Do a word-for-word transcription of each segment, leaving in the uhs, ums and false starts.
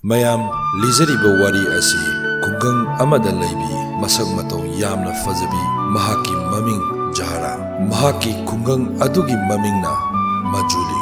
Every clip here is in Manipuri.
ꯃꯌꯥꯝ, ꯂꯤꯖꯔꯤꯕ ꯋꯥꯔꯤ ꯑꯁꯤ ꯈꯨꯡꯒꯪ ꯑꯃꯗ ꯂꯩꯕꯤ ꯃꯁꯛ ꯃꯇꯧ ꯌꯥꯝꯅ ꯐꯖꯕꯤ, ꯃꯍꯥꯛꯀꯤ ꯃꯃꯤꯡ ꯖꯍꯔꯥ, ꯃꯍꯥꯛꯀꯤ ꯈꯨꯡꯒꯪ ꯑꯗꯨꯒꯤ ꯃꯃꯤꯡꯅ ꯃꯖꯨꯂꯤ꯫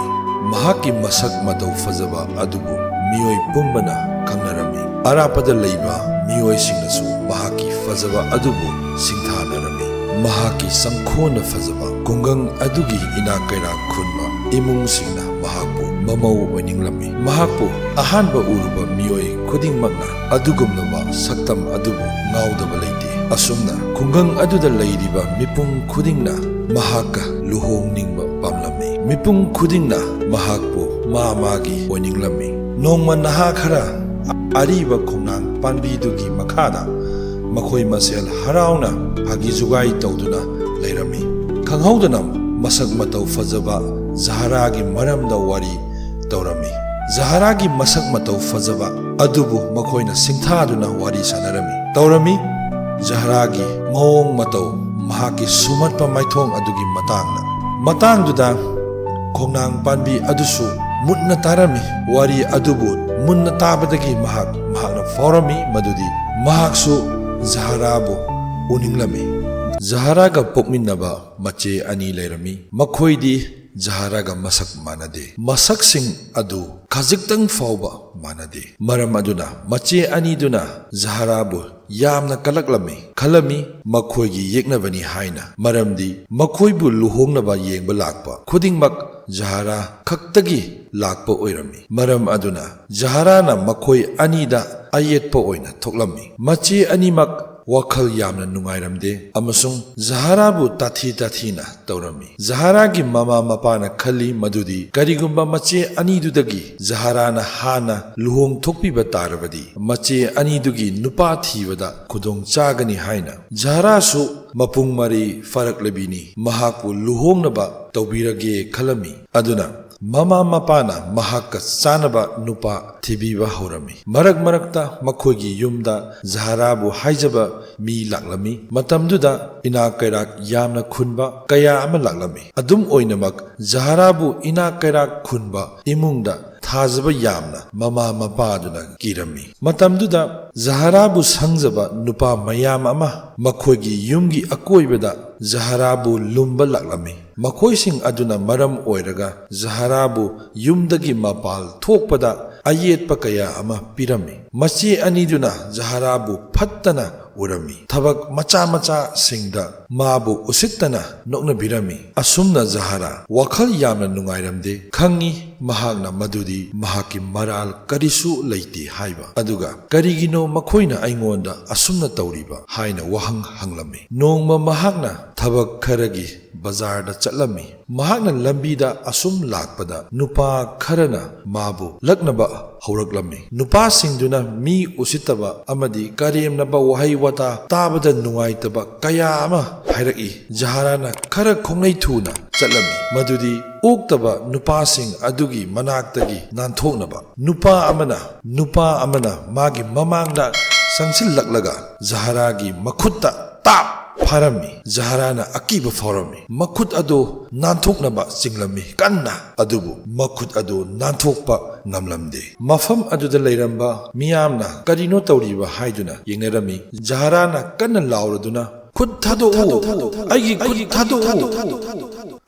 ꯃꯍꯥꯛꯀꯤ ꯃꯁꯛ ꯃꯇꯧ ꯐꯖꯕ ꯑꯗꯨꯕꯨ ꯃꯤꯑꯣꯏ ꯄꯨꯝꯕꯅ ꯈꯪꯅꯔꯝꯃꯤ꯫ ꯑꯔꯥꯞꯄꯗ ꯂꯩꯕ ꯃꯤꯑꯣꯏꯁꯤꯡꯅꯁꯨ ꯃꯍꯥꯛꯀꯤ ꯐꯖꯕ ꯑꯗꯨꯕꯨ ꯁꯤꯡꯊꯥꯅꯔꯝꯃꯤ꯫ ꯃꯍꯥꯛꯀꯤ ꯆꯪꯈꯣꯟꯅ ꯐꯖꯕ ꯈꯨꯡꯒꯪ ꯑꯗꯨꯒꯤ ꯏꯅꯥꯛ ꯀꯩꯔꯥꯛ ꯈꯨꯟꯕ ꯏꯃꯨꯡꯁꯤꯡꯅ ꯃꯍꯥꯛꯄꯨ ꯃꯃꯧ ꯑꯣꯏꯅꯤꯡꯂꯝꯃꯤ꯫ ꯃꯍꯥꯛꯄꯨ ꯑꯍꯥꯟꯕ ꯎꯔꯨꯕ ꯃꯤꯑꯣꯏ ꯈꯨꯗꯤꯡꯃꯛꯅ ꯑꯗꯨꯒꯨꯝꯂꯕ ꯁꯛꯇꯝ ꯑꯗꯨꯕꯨ ꯉꯥꯎꯗꯕ ꯂꯩꯇꯦ꯫ ꯑꯁꯨꯝꯅ ꯈꯨꯡꯒꯪ ꯑꯗꯨꯗ ꯂꯩꯔꯤꯕ ꯃꯤꯄꯨꯝ ꯈꯨꯗꯤꯡꯅ ꯃꯍꯥꯛꯀ ꯂꯨꯍꯣꯡꯅꯤꯡꯕ ꯄꯥꯝꯂꯝꯃꯤ꯫ ꯃꯤꯄꯨꯝ ꯈꯨꯗꯤꯡꯅ ꯃꯍꯥꯛꯄꯨ ꯃꯥ ꯃꯥꯒꯤ ꯑꯣꯏꯅꯤꯡꯂꯝꯃꯤ꯫ ꯅꯣꯡꯃ ꯅꯍꯥ ꯈꯔ ꯑꯔꯤꯕ ꯈꯣꯡꯅꯥꯡ ꯄꯥꯝꯕꯤꯗꯨꯒꯤ ꯃꯈꯥꯗ ꯃꯈꯣꯏ ꯃꯁꯦꯜ ꯍꯔꯥꯎꯅ ꯐꯥꯒꯤ ꯖꯨꯒꯥꯏ ꯇꯧꯗꯨꯅ ꯂꯩꯔꯝꯃꯤ꯫ ꯈꯪꯍꯧꯗꯅ ꯃꯁꯛ ꯃꯇꯧ ꯐꯖꯕ ꯖꯍꯔꯥꯒꯤ ꯃꯔꯝꯗ ꯋꯥꯔꯤ ꯇꯧꯔꯝꯃꯤ꯫ ꯖꯍꯔꯥꯒꯤ ꯃꯁꯛ ꯃꯇꯧ ꯐꯖꯕ ꯑꯗꯨꯕꯨ ꯃꯈꯣꯏꯅ ꯁꯤꯡꯊꯥꯗꯨꯅ ꯋꯥꯔꯤ ꯁꯥꯟꯅꯔꯝꯃꯤ, ꯇꯧꯔꯝꯃꯤ꯫ ꯖꯍꯔꯥꯒꯤ ꯃꯑꯣꯡ ꯃꯇꯧ, ꯃꯍꯥꯛꯀꯤ ꯁꯨꯝꯍꯠꯄ ꯃꯥꯏꯊꯣꯡ ꯑꯗꯨꯒꯤ ꯃꯇꯥꯡꯗ꯫ ꯃꯇꯥꯡꯗꯨꯗ ꯈꯣꯡꯅꯥꯡ ꯄꯥꯝꯕꯤ ꯑꯗꯨꯁꯨ ꯃꯨꯟꯅ ꯇꯥꯔꯝꯃꯤ꯫ ꯋꯥꯔꯤ ꯑꯗꯨꯕꯨ ꯃꯨꯟꯅ ꯇꯥꯕꯗꯒꯤ ꯃꯍꯥꯛ, ꯃꯍꯥꯛꯅ ꯐꯥꯎꯔꯝꯃꯤ ꯃꯗꯨꯗꯤ ꯃꯍꯥꯛꯁꯨ ꯖꯍꯔꯥꯕꯨ ꯎꯅꯤꯡꯂꯝꯃꯤ꯫ ꯖꯍꯔꯥꯒ ꯄꯣꯛꯃꯤꯟꯅꯕ ꯃꯆꯦ ꯑꯅꯤ ꯂꯩꯔꯝꯃꯤ꯫ ꯃꯈꯣꯏꯗꯤ ꯖꯍꯔꯥꯒ ꯃꯁꯛ ꯃꯥꯟꯅꯗꯦ꯫ ꯃꯁꯛꯁꯤꯡ ꯑꯗꯨ ꯈꯖꯤꯛꯇꯪ ꯐꯥꯎꯕ ꯃꯥꯟꯅꯗꯦ꯫ ꯃꯔꯝ ꯑꯗꯨꯅ ꯃꯆꯦ ꯑꯅꯤꯗꯨꯅ ꯖꯍꯔꯥꯕꯨ ꯌꯥꯝꯅ ꯀꯂꯛꯂꯝꯃꯤ, ꯈꯜꯂꯝꯃꯤ ꯃꯈꯣꯏꯒꯤ ꯌꯦꯛꯅꯕꯅꯤ ꯍꯥꯏꯅ꯫ ꯃꯔꯝꯗꯤ ꯃꯈꯣꯏꯕꯨ ꯂꯨꯍꯣꯡꯅꯕ ꯌꯦꯡꯕ ꯂꯥꯛꯄ ꯈꯨꯗꯤꯡꯃꯛ ꯖꯍꯔꯥ ꯈꯛꯇꯒꯤ ꯂꯥꯛꯄ ꯑꯣꯏꯔꯝꯃꯤ꯫ ꯃꯔꯝ ꯑꯗꯨꯅ ꯖꯍꯔꯥꯅ ꯃꯈꯣꯏ ꯑꯅꯤꯗ ꯑꯌꯦꯠꯄ ꯑꯣꯏꯅ ꯊꯣꯛꯂꯝꯃꯤ꯫ ꯃꯆꯦ ꯑꯅꯤꯃꯛ ꯋꯥꯈꯜ ꯌꯥꯝꯅ ꯅꯨꯡꯉꯥꯏꯔꯝꯗꯦ ꯑꯃꯁꯨꯡ ꯖꯍꯔꯥꯕꯨ ꯇꯥꯊꯤ ꯇꯥꯊꯤꯅ ꯇꯧꯔꯝꯃꯤ꯫ ꯖꯍꯔꯥꯒꯤ ꯃꯃꯥ ꯃꯄꯥꯅ ꯈꯜꯂꯤ ꯃꯗꯨꯗꯤ ꯀꯔꯤꯒꯨꯝꯕ ꯃꯆꯦ ꯑꯅꯤꯗꯨꯗꯒꯤ ꯖꯍꯔꯥꯅ ꯍꯥꯟꯅ ꯂꯨꯍꯣꯡꯊꯣꯛꯄꯤꯕ ꯇꯥꯔꯕꯗꯤ ꯃꯆꯦ ꯑꯅꯤꯗꯨꯒꯤ ꯅꯨꯄꯥ ꯊꯤꯕꯗ ꯈꯨꯗꯣꯡ ꯆꯥꯒꯅꯤ ꯍꯥꯏꯅ꯫ ꯖꯍꯔꯥꯁꯨ ꯃꯄꯨꯡ ꯃꯔꯩ ꯐꯥꯔꯛꯂꯕꯤꯅꯤ, ꯃꯍꯥꯛꯄꯨ ꯂꯨꯍꯣꯡꯅꯕ ꯇꯧꯕꯤꯔꯒꯦ ꯈꯜꯂꯝꯃꯤ꯫ ꯑꯗꯨꯅ ꯃꯃꯥ ꯃꯄꯥꯅ ꯃꯍꯥꯛꯀ ꯆꯥꯅꯕ ꯅꯨꯄꯥ ꯊꯤꯕꯤꯕ ꯍꯧꯔꯝꯃꯤ꯫ ꯃꯔꯛ ꯃꯔꯛꯇ ꯃꯈꯣꯏꯒꯤ ꯌꯨꯝꯗ ꯖꯍꯔꯥꯕꯨ ꯍꯥꯏꯖꯕ ꯃꯤ ꯂꯥꯛꯂꯝꯃꯤ꯫ ꯃꯇꯝꯗꯨꯗ ꯏꯅꯥꯛ ꯀꯩꯔꯥꯛ ꯌꯥꯝꯅ ꯈꯨꯟꯕ ꯀꯌꯥ ꯑꯃ ꯂꯥꯛꯂꯝꯃꯤ꯫ ꯑꯗꯨꯝ ꯑꯣꯏꯅꯃꯛ ꯖꯍꯔꯥꯕꯨ ꯏꯅꯥꯛ ꯀꯩꯔꯥꯛ ꯈꯨꯟꯕ ꯏꯃꯨꯡꯗ ꯊꯥꯖꯕ ꯌꯥꯝꯅ ꯃꯃꯥ ꯃꯄꯥꯗꯨꯅ ꯀꯤꯔꯝꯃꯤ꯫ ꯃꯇꯝꯗꯨꯗ ꯖꯍꯔꯥꯕꯨ ꯁꯪꯖꯕ ꯅꯨꯄꯥ ꯃꯌꯥꯝ ꯑꯃ ꯃꯈꯣꯏꯒꯤ ꯌꯨꯝꯒꯤ ꯑꯀꯣꯏꯕꯗ ꯖꯍꯔꯥꯕꯨ ꯂꯨꯝꯕ ꯂꯥꯛꯂꯝꯃꯤ꯫ ꯃꯈꯣꯏꯁꯤꯡ ꯑꯗꯨꯅ ꯃꯔꯝ ꯑꯣꯏꯔꯒ ꯖꯍꯔꯥꯕꯨ ꯌꯨꯝꯗꯒꯤ ꯃꯄꯥꯜ ꯊꯣꯛꯄꯗ ꯑꯌꯦꯠꯄ ꯀꯌꯥ ꯑꯃ ꯄꯤꯔꯝꯃꯤ꯫ ꯃꯆꯦ ꯑꯅꯤꯗꯨꯅ ꯖꯍꯔꯥꯕꯨ ꯐꯠꯇꯅ ꯎꯔꯝꯃꯤ꯫ ꯊꯕꯛ ꯃꯆꯥ ꯃꯆꯥꯁꯤꯡꯗ ꯃꯥꯕꯨ ꯎꯁꯤꯠꯇꯅ ꯅꯣꯛꯅꯕꯤꯔꯝꯃꯤ꯫ ꯑꯁꯨꯝꯅ ꯖꯍꯔꯥ ꯋꯥꯈꯜ ꯌꯥꯝꯅ ꯅꯨꯡꯉꯥꯏꯔꯝꯗꯦ꯫ ꯈꯪꯉꯤ ꯃꯍꯥꯛꯅ ꯃꯗꯨꯗꯤ ꯃꯍꯥꯛꯀꯤ ꯃꯔꯥꯜ ꯀꯔꯤꯁꯨ ꯂꯩꯇꯦ ꯍꯥꯏꯕ꯫ ꯑꯗꯨꯒ "ꯀꯔꯤꯒꯤꯅꯣ ꯃꯈꯣꯏꯅ ꯑꯩꯉꯣꯟꯗ ꯑꯁꯨꯝꯅ ꯇꯧꯔꯤꯕ?" ꯍꯥꯏꯅ ꯋꯥꯍꯪ ꯍꯪꯂꯝꯃꯤ꯫ ꯅꯣꯡꯃ ꯃꯍꯥꯛꯅ ꯊꯕꯛ ꯈꯔꯒꯤ ꯕꯖꯥꯔꯗ ꯆꯠꯂꯝꯃꯤ꯫ ꯃꯍꯥꯛꯅ ꯂꯝꯕꯤꯗ ꯑꯁꯨꯝ ꯂꯥꯛꯄꯗ ꯅꯨꯄꯥ ꯈꯔꯅ ꯃꯥꯕꯨ ꯂꯛꯅꯕ ꯍꯧꯔꯛꯂꯝꯃꯤ꯫ ꯅꯨꯄꯥꯁꯤꯡꯗꯨꯅ ꯃꯤ ꯎꯁꯤꯠꯇꯕ ꯑꯃꯗꯤ ꯀꯔꯦꯝꯅꯕ ꯋꯥꯍꯩ ꯋꯥꯇꯥ ꯇꯥꯕꯗ ꯅꯨꯡꯉꯥꯏꯇꯕ ꯀꯌꯥ ꯑꯃ ꯍꯥꯏꯔꯛꯏ꯫ ꯖꯍꯔꯥꯅ ꯈꯔ ꯈꯣꯡꯂꯩ ꯊꯨꯅ ꯆꯠꯂꯝꯃꯤ, ꯃꯗꯨꯗꯤ ꯑꯣꯛꯇꯕ ꯅꯨꯄꯥꯁꯤꯡ ꯑꯗꯨꯒꯤ ꯃꯅꯥꯛꯇꯒꯤ ꯅꯥꯟꯊꯣꯛꯅꯕ꯫ ꯅꯨꯄꯥ ꯑꯃꯅ, ꯅꯨꯄꯥ ꯑꯃꯅ ꯃꯥꯒꯤ ꯃꯃꯥꯡꯗ ꯆꯪꯁꯤꯜꯂꯛꯂꯒ ꯖꯍꯔꯥꯒꯤ ꯃꯈꯨꯠꯇ ꯇꯥꯞ ꯐꯥꯔꯝꯃꯤ꯫ ꯖꯍꯔꯥꯅ ꯑꯀꯤꯕ ꯐꯥꯎꯔꯝꯃꯤ꯫ ꯃꯈꯨꯠ ꯑꯗꯨ ꯅꯥꯟꯊꯣꯛꯅꯕ ꯆꯤꯡꯂꯝꯃꯤ ꯀꯟꯅ, ꯑꯗꯨꯕꯨ ꯃꯈꯨꯠ ꯑꯗꯨ ꯅꯥꯟꯊꯣꯛꯄ ꯉꯝꯂꯝꯗꯦ꯫ ꯃꯐꯝ ꯑꯗꯨꯗ ꯂꯩꯔꯝꯕ ꯃꯤꯌꯥꯝꯅ "ꯀꯔꯤꯅꯣ ꯇꯧꯔꯤꯕ?" ꯍꯥꯏꯗꯨꯅ ꯌꯦꯡꯅꯔꯝꯃꯤ꯫ ꯖꯍꯔꯥꯅ ꯀꯟꯅ ꯂꯥꯎꯔꯗꯨꯅ, "ꯈꯨꯠ ꯊꯥꯗꯣꯛꯎ! ꯑꯩꯒꯤ ꯈꯨꯠ ꯊꯥꯗꯣꯛꯎ!"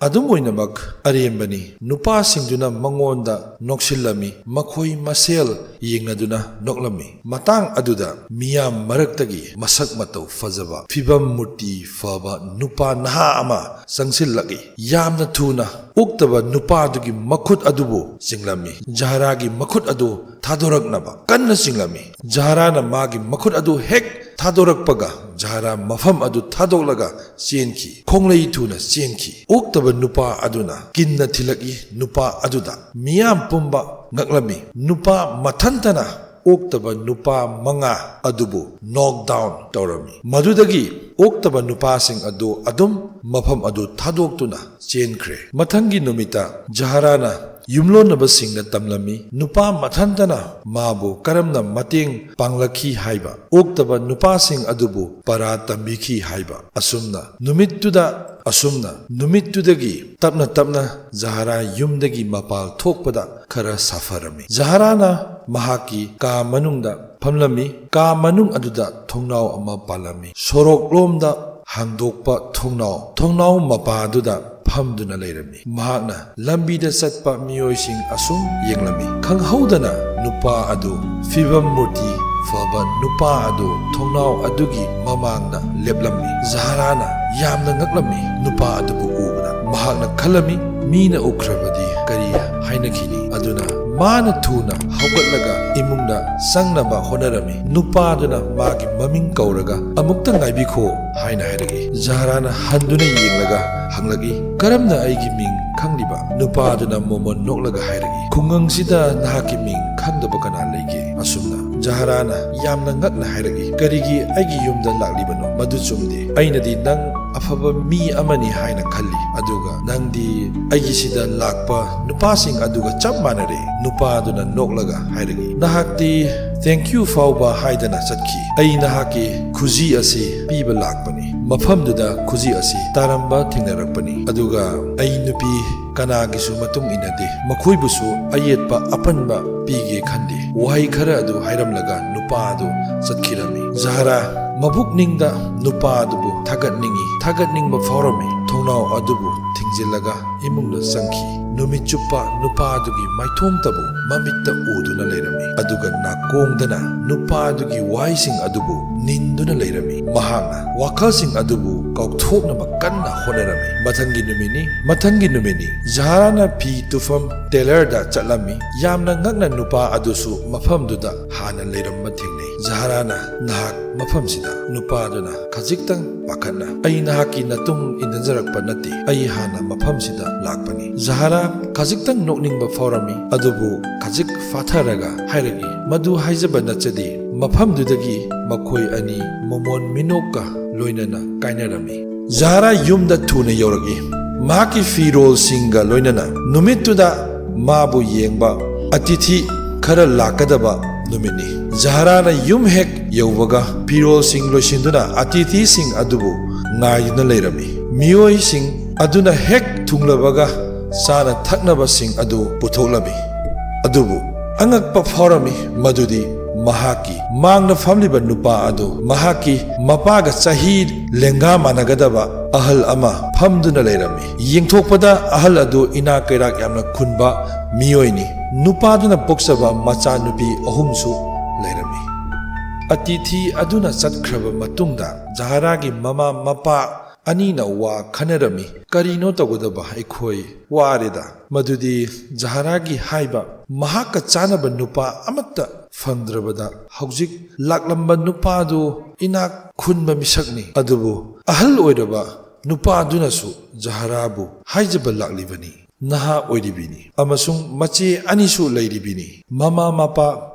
ꯑꯗꯨꯝ ꯑꯣꯏꯅꯃꯛ ꯑꯔꯦꯝꯕꯅꯤ꯫ ꯅꯨꯄꯥꯁꯤꯡꯗꯨꯅ ꯃꯉꯣꯟꯗ ꯅꯣꯛꯁꯤꯜꯂꯝꯃꯤ꯫ ꯃꯈꯣꯏ ꯃꯁꯦꯜ ꯌꯦꯡꯅꯗꯨꯅ ꯅꯣꯛꯂꯝꯃꯤ꯫ ꯃꯇꯥꯡ ꯑꯗꯨꯗ ꯃꯤꯌꯥꯝ ꯃꯔꯛꯇꯒꯤ ꯃꯁꯛ ꯃꯇꯧ ꯐꯖꯕ, ꯐꯤꯕꯝ ꯃꯨꯔꯇꯤ ꯐꯕ ꯅꯨꯄꯥ ꯅꯍꯥ ꯑꯃ ꯆꯪꯁꯤꯜꯂꯛꯏ꯫ ꯌꯥꯝꯅ ꯊꯨꯅ ꯑꯣꯛꯇꯕ ꯅꯨꯄꯥꯗꯨꯒꯤ ꯃꯈꯨꯠ ꯑꯗꯨꯕꯨ ꯆꯤꯡꯂꯝꯃꯤ꯫ ꯖꯍꯔꯥꯒꯤ ꯃꯈꯨꯠ ꯑꯗꯨ ꯊꯥꯗꯣꯔꯛꯅꯕ ꯀꯟꯅ ꯆꯤꯡꯂꯝꯃꯤ꯫ ꯖꯍꯔꯥꯅ ꯃꯥꯒꯤ ꯃꯈꯨꯠ ꯑꯗꯨ ꯍꯦꯛ ꯊꯥꯗꯣꯔꯛꯄꯒ, ꯖꯍꯔꯥ ꯃꯐꯝ ꯑꯗꯨ ꯊꯥꯗꯣꯛꯂꯒ ꯆꯦꯟꯈꯤ꯫ ꯈꯣꯡꯂꯩ ꯊꯨꯅ ꯆꯦꯟꯈꯤ꯫ ꯑꯣꯛꯇꯕ ꯅꯨꯄꯥ ꯑꯗꯨꯅ ꯀꯤꯟꯅ ꯊꯤꯜꯂꯛꯏ ꯅꯨꯄꯥ ꯑꯗꯨꯗ꯫ ꯃꯤꯌꯥꯝ ꯄꯨꯝꯕ ꯉꯛꯂꯝꯃꯤ꯫ ꯅꯨꯄꯥ ꯃꯊꯟꯇꯅ ꯑꯣꯛꯇꯕ ꯅꯨꯄꯥ ꯃꯉꯥ ꯑꯗꯨꯕꯨ knock down ꯇꯧꯔꯝꯃꯤ꯫ ꯃꯗꯨꯗꯒꯤ ꯑꯣꯛꯇꯕ ꯅꯨꯄꯥꯁꯤꯡ ꯑꯗꯨ ꯑꯗꯨꯝ ꯃꯐꯝ ꯑꯗꯨ ꯊꯥꯗꯣꯛꯇꯨꯅ ꯆꯦꯟꯈ꯭ꯔꯦ꯫ ꯃꯊꯪꯒꯤ ꯅꯨꯃꯤꯠꯇ ꯖꯍꯔꯥꯅ ꯌꯨꯝꯂꯣꯟꯅꯕꯁꯤꯡꯅ ꯇꯝꯂꯝꯃꯤ꯫ ꯅꯨꯄꯥ ꯃꯊꯟꯇꯅ ꯃꯥꯕꯨ ꯀꯔꯝꯅ ꯃꯇꯦꯡ ꯄꯥꯡꯂꯛꯈꯤ ꯍꯥꯏꯕ, ꯑꯣꯛꯇꯕ ꯅꯨꯄꯥꯁꯤꯡ ꯑꯗꯨꯕꯨ ꯄꯔꯥ ꯇꯝꯕꯤꯈꯤ ꯍꯥꯏꯕ꯫ ꯑꯁꯨꯝꯅ ꯅꯨꯃꯤꯠꯇꯨꯗ, ꯑꯁꯨꯝꯅ ꯅꯨꯃꯤꯠꯇꯨꯗꯒꯤ ꯇꯞꯅ ꯇꯞꯅ ꯖꯍꯔꯥ ꯌꯨꯝꯗꯒꯤ ꯃꯄꯥꯜ ꯊꯣꯛꯄꯗ ꯈꯔ ꯁꯥꯐꯔꯝꯃꯤ꯫ ꯖꯍꯔꯥꯅ ꯃꯍꯥꯛꯀꯤ ꯀꯥ ꯃꯅꯨꯡꯗ ꯐꯝꯂꯝꯃꯤ꯫ ꯀꯥ ꯃꯅꯨꯡ ꯑꯗꯨꯗ ꯊꯣꯡꯅꯥꯎ ꯑꯃ ꯄꯥꯜꯂꯝꯃꯤ꯫ ꯁꯣꯔꯣꯛꯂꯣꯝꯗ ꯍꯥꯡꯗꯣꯛꯄ ꯊꯣꯡꯅꯥꯎ, ꯊꯣꯡꯅꯥꯎ ꯃꯄꯥꯗꯨꯗ ꯐꯝꯗꯨꯅ ꯂꯩꯔꯝꯃꯤ꯫ ꯃꯍꯥꯛꯅ ꯂꯝꯕꯤꯗ ꯆꯠꯄ ꯃꯤꯑꯣꯏꯁꯤꯡ ꯑꯁꯨꯝ ꯌꯦꯡꯂꯝꯃꯤ꯫ ꯈꯪꯍꯧꯗꯅ ꯅꯨꯄꯥ ꯑꯗꯨ, ꯐꯤꯕꯝ ꯃꯨꯔꯇꯤ ꯐꯕ ꯅꯨꯄꯥ ꯑꯗꯨ ꯊꯣꯡꯅꯥꯎ ꯑꯗꯨꯒꯤ ꯃꯃꯥꯡꯗ ꯂꯦꯞꯂꯝꯃꯤ꯫ ꯖꯍꯔꯥꯅ ꯌꯥꯝꯅ ꯉꯛꯂꯝꯃꯤ꯫ ꯅꯨꯄꯥ ꯑꯗꯨꯕꯨ ꯎꯕꯗ ꯃꯍꯥꯛꯅ ꯈꯜꯂꯝꯃꯤ, "ꯃꯤꯅ ꯎꯈ꯭ꯔꯕꯗꯤ ꯀꯔꯤ ꯍꯥꯏꯅꯈꯤꯅꯤ?" ꯑꯗꯨꯅ ꯃꯥꯅ ꯊꯨꯅ ꯍꯧꯒꯠꯂꯒ ꯏꯃꯨꯡꯗ ꯆꯪꯅꯕ ꯍꯣꯠꯅꯔꯝꯃꯤ꯫ ꯅꯨꯄꯥꯗꯨꯅ ꯃꯥꯒꯤ ꯃꯃꯤꯡ ꯀꯧꯔꯒ, "ꯑꯃꯨꯛꯇ ꯉꯥꯏꯕꯤꯈꯣ" ꯍꯥꯏꯅ ꯍꯥꯏꯔꯛꯏ꯫ ꯖꯍꯔꯥꯅ ꯍꯟꯗꯨꯅ ꯌꯦꯡꯂꯒ ꯍꯪꯂꯛꯏ, "ꯀꯔꯝꯅ ꯑꯩꯒꯤ ꯃꯤꯡ ꯈꯪꯂꯤꯕ?" ꯅꯨꯄꯥꯗꯨꯅ ꯃꯣꯃꯣꯟ ꯅꯣꯛꯂꯒ ꯍꯥꯏꯔꯛꯏ, "ꯈꯨꯡꯒꯪꯁꯤꯗ ꯅꯍꯥꯛꯀꯤ ꯃꯤꯡ ꯈꯪꯗꯕ ꯀꯅꯥ ꯂꯩꯒꯦ?" ꯑꯁꯨꯝꯅ ꯖꯍꯔꯥꯅ ꯌꯥꯝꯅ ꯉꯛꯅ ꯍꯥꯏꯔꯛꯏ, "ꯀꯔꯤꯒꯤ ꯑꯩꯒꯤ ꯌꯨꯝꯗ ꯂꯥꯛꯂꯤꯕꯅꯣ? ꯃꯗꯨ ꯆꯨꯝꯗꯦ꯫ ꯑꯩꯅꯗꯤ ꯅꯪ ꯑꯐꯕ ꯃꯤ ꯑꯃꯅꯤ ꯍꯥꯏꯅ ꯈꯜꯂꯤ, ꯑꯗꯨꯒ ꯅꯪꯗꯤ ꯑꯩꯒꯤꯁꯤꯗ ꯂꯥꯛꯄ ꯅꯨꯄꯥꯁꯤꯡ ꯑꯗꯨꯒ ꯆꯞ ꯃꯥꯟꯅꯔꯦ꯫" ꯅꯨꯄꯥꯗꯨꯅ ꯅꯣꯛꯂꯒ ꯍꯥꯏꯔꯛꯏ, "ꯅꯍꯥꯛꯇꯤ thank you ꯐꯥꯎꯕ ꯍꯥꯏꯗꯅ ꯆꯠꯈꯤ꯫ ꯑꯩ ꯅꯍꯥꯛꯀꯤ ꯈꯨꯖꯤ ꯑꯁꯤ ꯄꯤꯕ ꯂꯥꯛꯄꯅꯤ꯫ ꯃꯐꯝꯗꯨꯗ ꯈꯨꯖꯤ ꯑꯁꯤ ꯇꯥꯔꯝꯕ ꯊꯦꯡꯅꯔꯛꯄꯅꯤ, ꯑꯗꯨꯒ ꯑꯩ ꯅꯨꯄꯤ ꯀꯅꯥꯒꯤꯁꯨ ꯃꯇꯨꯡ ꯏꯟꯅꯗꯦ꯫ ꯃꯈꯣꯏꯕꯨꯁꯨ ꯑꯌꯦꯠꯄ ꯑꯄꯟꯕ ꯄꯤꯒꯦ ꯈꯟꯗꯦ꯫" ꯋꯥꯍꯩ ꯈꯔ ꯑꯗꯨ ꯍꯥꯏꯔꯝꯂꯒ ꯅꯨꯄꯥ ꯑꯗꯨ ꯆꯠꯈꯤꯔꯝꯃꯤ꯫ ꯖꯍꯔꯥ ꯃꯕꯨꯛꯅꯤꯡꯗ ꯅꯨꯄꯥ ꯑꯗꯨꯕꯨ ꯊꯥꯒꯠꯅꯤꯡꯏ, ꯊꯥꯒꯠꯅꯤꯡꯕ ꯐꯥꯎꯔꯝꯃꯤ꯫ ꯊꯣꯡꯅꯥꯎ ꯑꯗꯨꯕꯨ ꯊꯤꯡꯖꯤꯜꯂꯒ ꯏꯃꯨꯡꯗ ꯆꯪꯈꯤ꯫ ꯅꯨꯃꯤꯠ ꯆꯨꯞꯄ ꯅꯨꯄꯥ ꯑꯗꯨꯒꯤ ꯃꯥꯏꯊꯣꯡꯇꯕꯨ ꯃꯃꯤꯠꯇ ꯎꯗꯨꯅ ꯂꯩꯔꯝꯃꯤ, ꯑꯗꯨꯒ ꯅꯥꯀꯣꯡꯗꯅ ꯅꯨꯄꯥ ꯑꯗꯨꯒꯤ ꯋꯥꯍꯩꯁꯤꯡ ꯑꯗꯨꯕꯨ ꯅꯤꯟꯗꯨꯅ ꯂꯩꯔꯝꯃꯤ꯫ ꯃꯍꯥꯛꯅ ꯋꯥꯈꯜꯁꯤꯡ ꯑꯗꯨꯕꯨ ꯀꯥꯎꯊꯣꯛꯅꯕ ꯀꯟꯅ ꯍꯣꯠꯅꯔꯝꯃꯤ꯫ ꯃꯊꯪꯒꯤ ꯅꯨꯃꯤꯠꯅꯤ, ꯃꯊꯪꯒꯤ ꯅꯨꯃꯤꯠꯅꯤ꯫ ꯖꯍꯔꯥꯅ ꯐꯤ ꯇꯨꯐꯝ ꯇꯦꯂꯔꯗ ꯆꯠꯂꯝꯃꯤ꯫ ꯌꯥꯝꯅ ꯉꯛꯅ ꯅꯨꯄꯥ ꯑꯗꯨꯁꯨ ꯃꯐꯝꯗꯨꯗ ꯍꯥꯟꯅ ꯂꯩꯔꯝꯕ ꯊꯦꯡꯅꯩ꯫ ꯖꯍꯔꯥꯅ, "ꯅꯍꯥꯛ ꯃꯐꯝꯁꯤꯗ?" ꯅꯨꯄꯥ ꯑꯗꯨꯅ ꯈꯖꯤꯛꯇꯪ ꯄꯥꯈꯠꯅ, "ꯑꯩ ꯅꯍꯥꯛꯀꯤ ꯅꯇꯨꯡ ꯏꯟꯅꯖꯔꯛꯄ ꯅꯠꯇꯦ꯫ ꯑꯩ ꯍꯥꯟꯅ ꯃꯐꯝꯁꯤꯗ ꯂꯥꯛꯄꯅꯤ꯫" ꯖꯍꯔꯥ ꯈꯖꯤꯛꯇꯪ ꯅꯣꯛꯅꯤꯡꯕ ꯐꯥꯎꯔꯝꯃꯤ, ꯑꯗꯨꯕꯨ ꯈꯖꯤꯛ ꯐꯥꯊꯔꯒ ꯍꯥꯏꯔꯛꯏ, "ꯃꯗꯨ ꯍꯥꯏꯖꯕ ꯅꯠꯆꯗꯦ꯫ ꯃꯐꯝꯗꯨꯗꯒꯤ ꯃꯈꯣꯏ ꯑꯅꯤ ꯃꯣꯃꯣꯟ ꯃꯤꯅꯣꯛꯀ ꯂꯣꯏꯅꯅ ꯀꯥꯏꯅꯔꯝꯃꯤ꯫" ꯖꯍꯔꯥ ꯌꯨꯝꯗ ꯊꯨꯅ ꯌꯧꯔꯛꯏ꯫ ꯃꯍꯥꯛꯀꯤ ꯐꯤꯔꯣꯜꯁꯤꯡꯒ ꯂꯣꯏꯅꯅ ꯅꯨꯃꯤꯠꯇꯨꯗ ꯃꯥꯕꯨ ꯌꯦꯡꯕ ꯑꯇꯤꯊꯤ ꯈꯔ ꯂꯥꯛꯀꯗꯕ ꯅꯨꯃꯤꯠꯅꯤ꯫ ꯖꯍꯔꯥꯅ ꯌꯨꯝ ꯍꯦꯛ ꯌꯧꯕꯒ ꯐꯤꯔꯣꯜꯁꯤꯡ ꯂꯣꯏꯁꯤꯟꯗꯨꯅ ꯑꯇꯤꯊꯤꯁꯤꯡ ꯑꯗꯨꯕꯨ ꯉꯥꯏꯗꯨꯅ ꯂꯩꯔꯝꯃꯤ꯫ ꯃꯤꯑꯣꯏꯁꯤꯡ ꯑꯗꯨꯅ ꯍꯦꯛ ꯊꯨꯡꯂꯕꯒ ꯆꯥꯅ ꯊꯛꯅꯕꯁꯤꯡ ꯑꯗꯨ ꯄꯨꯊꯣꯛꯂꯝꯃꯤ꯫ ꯑꯗꯨꯕꯨ ꯑꯉꯛꯄ ꯐꯥꯎꯔꯝꯃꯤ ꯃꯗꯨꯗꯤ ꯃꯍꯥꯛꯀꯤ ꯃꯥꯡꯗ ꯐꯝꯂꯤꯕ ꯅꯨꯄꯥ ꯑꯗꯨ ꯃꯍꯥꯛꯀꯤ ꯃꯄꯥꯒ ꯆꯍꯤ ꯂꯦꯡꯒꯥ ꯃꯥꯟꯅꯒꯗꯕ ꯑꯍꯜ ꯑꯃ ꯐꯝꯗꯨꯅ ꯂꯩꯔꯝꯃꯤ꯫ ꯌꯦꯡꯊꯣꯛꯄꯗ ꯑꯍꯜ ꯑꯗꯨ ꯏꯅꯥꯛ ꯀꯩꯔꯥꯛ ꯌꯥꯝꯅ ꯈꯨꯟꯕ ꯃꯤꯑꯣꯏꯅꯤ꯫ ꯅꯨꯄꯥꯗꯨꯅ ꯄꯣꯛꯆꯕ ꯃꯆꯥꯅꯨꯄꯤ ꯑꯍꯨꯝꯁꯨ ꯂꯩꯔꯝꯃꯤ꯫ ꯑꯇꯤꯊꯤ ꯑꯗꯨꯅ ꯆꯠꯈ꯭ꯔꯕ ꯃꯇꯨꯡꯗ ꯖꯍꯔꯥꯒꯤ ꯃꯃꯥ ꯃꯄꯥ ꯑꯅꯤꯅ ꯋꯥ ꯈꯟꯅꯔꯝꯃꯤ꯫ "ꯀꯔꯤꯅꯣ ꯇꯧꯒꯗꯕ? ꯑꯩꯈꯣꯏ ꯋꯥꯔꯦꯗ꯫ ꯃꯗꯨꯗꯤ ꯖꯍꯔꯥꯒꯤ ꯍꯥꯏꯕ ꯃꯍꯥꯛꯀ ꯆꯥꯟꯅꯕ ꯅꯨꯄꯥ ꯑꯃꯠꯇ ꯐꯪꯗ꯭ꯔꯕꯗ ꯍꯧꯖꯤꯛ ꯂꯥꯛꯂꯝꯕ ꯅꯨꯄꯥꯗꯨ ꯏꯅꯥꯛ ꯈꯨꯟꯕ ꯃꯤꯁꯛꯅꯤ꯫ ꯑꯗꯨꯕꯨ ꯑꯍꯜ ꯑꯣꯏꯔꯕ ꯅꯨꯄꯥꯗꯨꯅꯁꯨ ꯖꯍꯔꯥꯕꯨ ꯍꯥꯏꯖꯕ ꯂꯥꯛꯂꯤꯕꯅꯤ꯫ ꯅꯍꯥ ꯑꯣꯏꯔꯤꯕꯤꯅꯤ ꯑꯃꯁꯨꯡ ꯃꯆꯦ ꯑꯅꯤꯁꯨ ꯂꯩꯔꯤꯕꯤꯅꯤ꯫ ꯃꯃꯥ ꯃꯄꯥ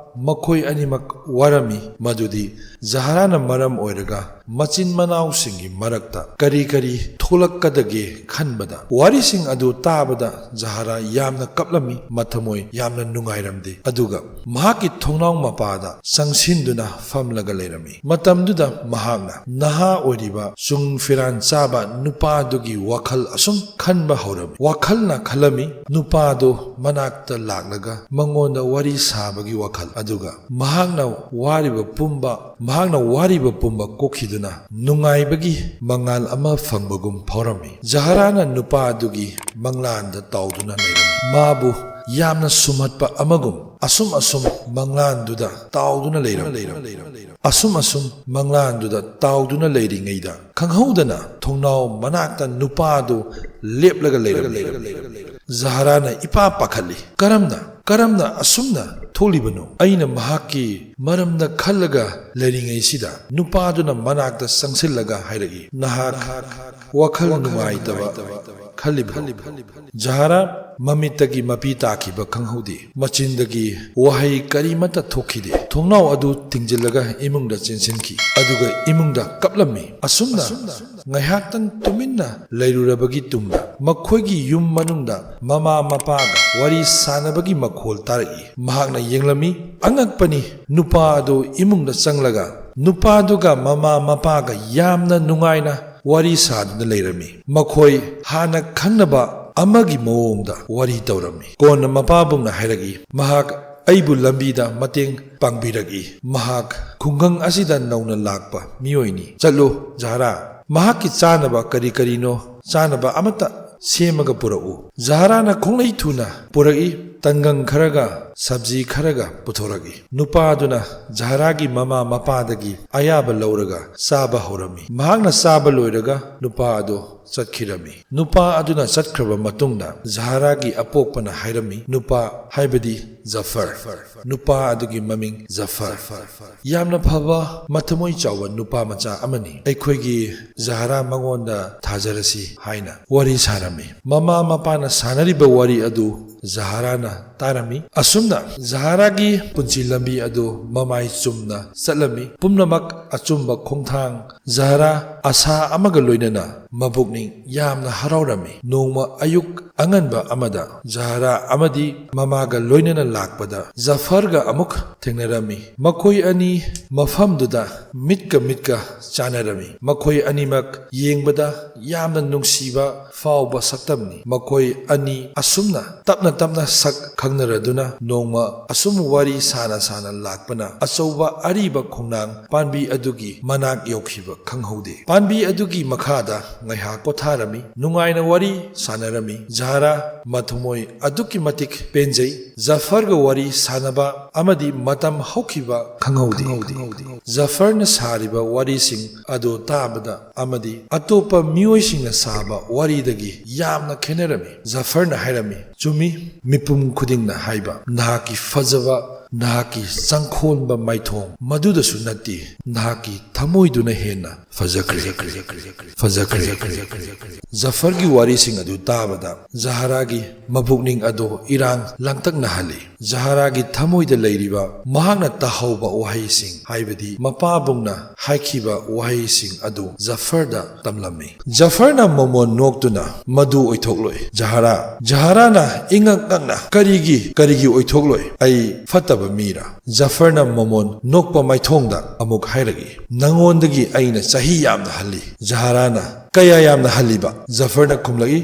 ꯃꯈꯣꯏ ꯑꯅꯤꯃꯛ ꯋꯥꯔꯝꯃꯤ꯫ ꯃꯗꯨꯗꯤ ꯖꯍꯔꯥꯅ ꯃꯔꯝ ꯑꯣꯏꯔꯒ ꯃꯆꯤꯟ ꯃꯅꯥꯎꯁꯤꯡꯒꯤ ꯃꯔꯛꯇ ꯀꯔꯤ ꯀꯔꯤ ꯊꯣꯛꯂꯛꯀꯗꯒꯦ ꯈꯟꯕꯗ꯫ ꯋꯥꯔꯤꯁꯤꯡ ꯑꯗꯨ ꯇꯥꯕꯗ ꯖꯍꯔꯥ ꯌꯥꯝꯅ ꯀꯞꯂꯝꯃꯤ, ꯃꯊꯃꯣꯏ ꯌꯥꯝꯅ ꯅꯨꯡꯉꯥꯏꯔꯝꯗꯦ꯫ ꯑꯗꯨꯒ ꯃꯍꯥꯛꯀꯤ ꯊꯣꯡꯅꯥꯎ ꯃꯄꯥꯗ ꯆꯪꯁꯤꯟꯗꯨꯅ ꯐꯝꯂꯒ ꯂꯩꯔꯝꯃꯤ꯫ ꯃꯇꯝꯗꯨꯗ ꯃꯍꯥꯛꯅ ꯅꯍꯥ ꯑꯣꯏꯔꯤꯕ ꯆꯨꯡ ꯐꯤꯔꯥꯟ ꯆꯥꯕ ꯅꯨꯄꯥꯗꯨꯒꯤ ꯋꯥꯈꯜ ꯑꯁꯨꯝ ꯈꯟꯕ ꯍꯧꯔꯝꯃꯤ꯫ ꯋꯥꯈꯜꯅ ꯈꯜꯂꯝꯃꯤ, ꯅꯨꯄꯥꯗꯨ ꯃꯅꯥꯛꯇ ꯂꯥꯛꯂꯒ ꯃꯉꯣꯟꯗ ꯋꯥꯔꯤ ꯁꯥꯕꯒꯤ ꯋꯥꯈꯜ, ꯑꯗꯨꯒ ꯃꯍꯥꯛꯅ ꯋꯥꯔꯤꯕ ꯄꯨꯝꯕ, ꯃꯍꯥꯛꯅ ꯋꯥꯔꯤꯕ ꯄꯨꯝꯕ ꯀꯣꯛꯈꯤꯗꯨꯅ ꯅꯨꯡꯉꯥꯏꯕꯒꯤ ꯃꯉꯥꯜ ꯑꯃ ꯐꯪꯕꯒꯨꯝ ꯐꯥꯎꯔꯝꯃꯤ꯫ ꯖꯍꯔꯥꯅ ꯅꯨꯄꯥꯗꯨꯒꯤ ꯃꯪꯂꯥꯟꯗ ꯇꯥꯎꯗꯨꯅ ꯂꯩꯔꯝꯃꯤ꯫ ꯃꯥꯕꯨ ꯌꯥꯝꯅ ꯁꯨꯝꯍꯠꯄ ꯑꯃꯒꯨꯝ ꯑꯁꯨꯝ ꯑꯁꯨꯝ ꯃꯪꯂꯥꯟꯗꯨꯗ ꯇꯥꯎꯗꯨꯅ ꯂꯩꯔꯝꯃꯤ꯫ ꯑꯁꯨꯝ ꯑꯁꯨꯝ ꯃꯪꯂꯥꯟꯗꯨꯗ ꯇꯥꯎꯗꯨꯅ ꯂꯩꯔꯤꯉꯩꯗ ꯈꯪꯍꯧꯗꯅ ꯊꯣꯡꯅꯥꯎ ꯃꯅꯥꯛꯇ ꯅꯨꯄꯥꯗꯨ ꯂꯦꯞꯂꯒ ꯂꯩꯔꯝꯃꯤ꯫ ꯖꯍꯔꯥꯅ ꯏꯄꯥ ꯄꯥꯈꯠꯂꯤ꯫ "ꯀꯔꯝꯅ, ꯀꯔꯝꯅ ꯑꯁꯨꯝꯅ ꯊꯣꯛꯂꯤꯕꯅꯣ?" ꯑꯩꯅ ꯃꯍꯥꯛꯀꯤ ꯃꯔꯝꯗ ꯈꯜꯂꯒ ꯂꯩꯔꯤꯉꯩꯁꯤꯗ ꯅꯨꯄꯥꯗꯨꯅ ꯃꯅꯥꯛꯇ ꯆꯪꯁꯤꯜꯂꯒ ꯍꯥꯏꯔꯛꯏ, "ꯅꯍꯥꯛ ꯋꯥꯈꯜ ꯅꯨꯡꯉꯥꯏꯇꯕ ꯈꯜꯂꯤꯕ꯭ꯔꯣ?" ꯖꯍꯔꯥ ꯃꯃꯤꯠꯇꯒꯤ ꯃꯄꯤ ꯇꯥꯈꯤꯕ ꯈꯪꯍꯧꯗꯦ꯫ ꯃꯆꯤꯟꯗꯒꯤ ꯋꯥꯍꯩ ꯀꯔꯤꯃꯠꯇ ꯊꯣꯛꯈꯤꯗꯦ꯫ ꯊꯣꯡꯅꯥꯎ ꯑꯗꯨ ꯊꯤꯡꯖꯤꯜꯂꯒ ꯏꯃꯨꯡꯗ ꯆꯦꯟꯁꯤꯟꯈꯤ, ꯑꯗꯨꯒ ꯏꯃꯨꯡꯗ ꯀꯞꯂꯝꯃꯤ꯫ ꯑꯁꯨꯝꯅ ꯉꯥꯏꯍꯥꯛꯇꯪ ꯇꯨꯃꯤꯟꯅ ꯂꯩꯔꯨꯔꯕꯒꯤ ꯇꯨꯡꯗ ꯃꯈꯣꯏꯒꯤ ꯌꯨꯝ ꯃꯅꯨꯡꯗ ꯃꯃꯥ ꯃꯄꯥꯒ ꯋꯥꯔꯤ ꯁꯥꯟꯅꯕꯒꯤ ꯃꯈꯣꯜ ꯇꯥꯔꯛꯏ꯫ ꯃꯍꯥꯛꯅ ꯌꯦꯡꯂꯝꯃꯤ꯫ ꯑꯉꯛꯄꯅꯤ, ꯅꯨꯄꯥ ꯑꯗꯨ ꯏꯃꯨꯡꯗ ꯆꯪꯂꯒ ꯅꯨꯄꯥꯗꯨꯒ ꯃꯃꯥ ꯃꯄꯥꯒ ꯌꯥꯝꯅ ꯅꯨꯡꯉꯥꯏꯅ ꯋꯥꯔꯤ ꯁꯥꯗꯨꯅ ꯂꯩꯔꯝꯃꯤ꯫ ꯃꯈꯣꯏ ꯍꯥꯟꯅ ꯈꯪꯅꯕ ꯑꯃꯒꯤ ꯃꯑꯣꯡꯗ ꯋꯥꯔꯤ ꯇꯧꯔꯝꯃꯤ꯫ ꯀꯣꯟꯅ ꯃꯄꯥꯕꯨꯡꯅ ꯍꯥꯏꯔꯛꯏ, "ꯃꯍꯥꯛ ꯑꯩꯕꯨ ꯂꯝꯕꯤꯗ ꯃꯇꯦꯡ ꯄꯥꯡꯕꯤꯔꯛꯏ꯫ ꯃꯍꯥꯛ ꯈꯨꯡꯒꯪ ꯑꯁꯤꯗ ꯅꯧꯅ ꯂꯥꯛꯄ ꯃꯤꯑꯣꯏꯅꯤ꯫ ꯆꯠꯂꯨ, ꯖꯍꯔꯥ, ꯃꯍꯥꯛꯀꯤ ꯆꯥꯅꯕ ꯀꯔꯤ ꯀꯔꯤꯅꯣ ꯆꯥꯅꯕ ꯑꯃꯠꯇ ꯁꯦꯝꯃꯒ ꯄꯨꯔꯛꯎ꯫" ꯖꯍꯔꯥꯅ ꯈꯣꯡꯂꯩ ꯊꯨꯅ ꯄꯨꯔꯛꯏ꯫ ꯇꯟꯒꯪ ꯈꯔꯒ ꯁꯕꯖꯤ ꯈꯔꯒ ꯄꯨꯊꯣꯔꯛꯏ꯫ ꯅꯨꯄꯥ ꯑꯗꯨꯅ ꯖꯍꯔꯥꯒꯤ ꯃꯃꯥ ꯃꯄꯥꯗꯒꯤ ꯑꯌꯥꯕ ꯂꯧꯔꯒ ꯆꯥꯕ ꯍꯧꯔꯝꯃꯤ꯫ ꯃꯍꯥꯛꯅ ꯆꯥꯕ ꯂꯣꯏꯔꯒ ꯅꯨꯄꯥ ꯑꯗꯨ ꯆꯠꯈꯤꯔꯝꯃꯤ꯫ ꯅꯨꯄꯥ ꯑꯗꯨꯅ ꯆꯠꯈ꯭ꯔꯕ ꯃꯇꯨꯡꯗ ꯖꯍꯔꯥꯒꯤ ꯑꯄꯣꯛꯄꯅ ꯍꯥꯏꯔꯝꯃꯤ, ꯅꯨꯄꯥ ꯍꯥꯏꯕꯗꯤ ꯖꯐꯔ꯫ ꯅꯨꯄꯥ ꯑꯗꯨꯒꯤ ꯃꯃꯤꯡ ꯖꯐꯔ꯫ ꯌꯥꯝꯅ ꯐꯕ, ꯃꯊꯃꯣꯏ ꯆꯥꯎꯕ ꯅꯨꯄꯥ ꯃꯆꯥ ꯑꯃꯅꯤ꯫ ꯑꯩꯈꯣꯏꯒꯤ ꯖꯍꯔꯥ ꯃꯉꯣꯟꯗ ꯊꯥꯖꯔꯁꯤ ꯍꯥꯏꯅ ꯋꯥꯔꯤ ꯁꯥꯔꯝꯃꯤ꯫ ꯃꯃꯥ ꯃꯄꯥꯅ ꯁꯥꯟꯅꯔꯤꯕ ꯋꯥꯔꯤ ꯑꯗꯨ ꯖꯍꯔꯥꯅ ꯇꯥꯔꯝꯃꯤ꯫ ꯑꯁꯨꯝꯅ ꯖꯍꯔꯥꯒꯤ ꯄꯨꯟꯁꯤ ꯂꯝꯕꯤ ꯑꯗꯨ ꯃꯃꯥꯏ ꯆꯨꯝꯅ ꯆꯠꯂꯝꯃꯤ꯫ ꯄꯨꯝꯅꯃꯛ ꯑꯆꯨꯝꯕ ꯈꯣꯡꯊꯥꯡ꯫ ꯖꯍꯔꯥ ꯑꯁꯥ ꯑꯃꯒ ꯂꯣꯏꯅꯅ ꯃꯕꯨꯛꯅꯤꯡ ꯌꯥꯝꯅ ꯍꯔꯥꯎꯔꯝꯃꯤ꯫ ꯅꯣꯡꯃ ꯑꯌꯨꯛ ꯑꯉꯟꯕ ꯑꯃꯗ ꯖꯍꯔꯥ ꯑꯃꯗꯤ ꯃꯃꯥꯒ ꯂꯣꯏꯅꯅ ꯂꯥꯛꯄꯗ ꯖꯐꯔꯒ ꯑꯃꯨꯛ ꯊꯦꯡꯅꯔꯝꯃꯤ꯫ ꯃꯈꯣꯏ ꯑꯅꯤ ꯃꯐꯝꯗꯨꯗ ꯃꯤꯠꯀ ꯃꯤꯠꯀ ꯆꯥꯟꯅꯔꯝꯃꯤ꯫ ꯃꯈꯣꯏ ꯑꯅꯤꯃꯛ ꯌꯦꯡꯕꯗ ꯌꯥꯝꯅ ꯅꯨꯡꯁꯤꯕ ꯐꯥꯎꯕ ꯁꯛꯇꯝꯅꯤ꯫ ꯃꯈꯣꯏ ꯑꯅꯤ ꯑꯁꯨꯝꯅ ꯇꯞꯅ ꯇꯞꯅ ꯁꯛ ꯈꯪꯅꯔꯗꯨꯅ ꯅꯣꯡꯃ ꯑꯁꯨꯝ ꯋꯥꯔꯤ ꯁꯥꯅ ꯁꯥꯅ ꯂꯥꯛꯄꯅ ꯑꯆꯧꯕ ꯑꯔꯤꯕ ꯈꯣꯡꯅꯥꯡ ꯄꯥꯝꯕꯤ ꯑꯗꯨꯒꯤ ꯃꯅꯥꯛ ꯌꯧꯈꯤꯕ ꯈꯪꯍꯧꯗꯦ꯫ ꯄꯥꯝꯕꯤ ꯑꯗꯨꯒꯤ ꯃꯈꯥꯗ ꯉꯥꯏꯍꯥꯛ ꯄꯣꯊꯥꯔꯝꯃꯤ, ꯅꯨꯡꯉꯥꯏꯅ ꯋꯥꯔꯤ ꯁꯥꯟꯅꯔꯝꯃꯤ꯫ ꯖꯍꯔꯥ ꯃꯊꯃꯣꯏ ꯑꯗꯨꯛꯀꯤ ꯃꯇꯤꯛ ꯄꯦꯟꯖꯩ꯫ ꯖꯐꯔꯒ ꯋꯥꯔꯤ ꯁꯥꯟꯅꯕ ꯑꯃꯗꯤ ꯃꯇꯝ ꯍꯧꯈꯤꯕ ꯈꯪꯍꯧꯗꯦ꯫ ꯖꯐꯔꯅ ꯁꯥꯔꯤꯕ ꯋꯥꯔꯤꯁꯤꯡ ꯑꯗꯨ ꯇꯥꯕꯗ ꯑꯃꯗꯤ ꯑꯇꯣꯞꯄ ꯃꯤꯑꯣꯏꯁꯤꯡꯅ ꯁꯥꯕ ꯋꯥꯔꯤꯗꯒꯤ ꯌꯥꯝꯅ ꯈꯦꯠꯅꯔꯝꯃꯤ꯫ ꯖꯐꯔꯅ ꯍꯥꯏꯔꯝꯃꯤ, "ꯆꯨꯝꯃꯤ, ꯃꯤꯄꯨꯝ ꯈꯨꯗꯤꯡꯅ ꯍꯥꯏꯕ, ꯅꯍꯥꯛꯀꯤ ꯐꯖꯕ, ꯅꯍꯥꯛꯀꯤ ꯆꯪꯈꯣꯟꯕ ꯃꯥꯏꯊꯣꯡ, ꯃꯗꯨꯗꯁꯨ ꯅꯠꯇꯦ, ꯅꯍꯥꯛꯀꯤ ꯊꯃꯣꯏꯗꯨꯅ ꯍꯦꯟꯅ ꯐꯖꯈ꯭ꯔꯦ꯫ ꯐꯖꯈ꯭ꯔꯦ꯫ ꯖꯐꯔꯒꯤ ꯋꯥꯔꯤꯁꯤꯡ ꯑꯗꯨ ꯇꯥꯕꯗ ꯖꯍꯔꯥꯒꯤ ꯃꯄꯨꯛꯅꯤꯡ ꯑꯗꯨ ꯏꯔꯥꯡ ꯂꯥꯡꯇꯛꯅꯍꯜꯂꯤ꯫ ꯖꯍꯔꯥꯒꯤ ꯊꯃꯣꯏꯗ ꯂꯩꯔꯤꯕ ꯃꯍꯥꯛꯅ ꯇꯥꯍꯧꯕ ꯋꯥꯍꯩꯁꯤꯡ, ꯍꯥꯏꯕꯗꯤ ꯃꯄꯥꯕꯨꯡꯅ ꯍꯥꯏꯈꯤꯕ ꯋꯥꯍꯩꯁꯤꯡ ꯑꯗꯨ ꯖꯐꯔꯗ ꯇꯝꯂꯝꯃꯤ꯫ ꯖꯐꯔꯅ ꯃꯣꯃꯣꯟ ꯅꯣꯛꯇꯨꯅ, "ꯃꯗꯨ ꯑꯣꯏꯊꯣꯛꯂꯣꯏ, ꯖꯍꯔꯥ꯫" ꯖꯍꯔꯥꯅ ꯏꯉꯛ ꯉꯛꯅ, "ꯀꯔꯤꯒꯤ, ꯀꯔꯤꯒꯤ ꯑꯣꯏꯊꯣꯛꯂꯣꯏ? ꯑꯩ ꯐꯠꯇꯕ ꯃꯤꯔꯥ?" ꯖꯐꯔꯅ ꯃꯣꯃꯣꯟ ꯅꯣꯛꯄ ꯃꯥꯏꯊꯣꯡꯗ ꯑꯃꯨꯛ ꯍꯥꯏꯔꯛꯏ, "ꯅꯉꯣꯟꯗꯒꯤ ꯑꯩꯅ ꯆꯍꯤ ꯌꯥꯝꯅ ꯍꯜꯂꯤ꯫" ꯖꯍꯔꯥꯅ, "ꯀꯌꯥ ꯌꯥꯝꯅ ꯍꯜꯂꯤꯕ?" ꯖꯐꯔꯅ ꯈꯨꯝꯂꯛꯏ,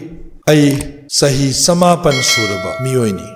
"ꯑꯩ ꯆꯍꯤ ꯆꯃꯥꯄꯟ ꯁꯨꯔꯕ ꯃꯤꯑꯣꯏꯅꯤ꯫"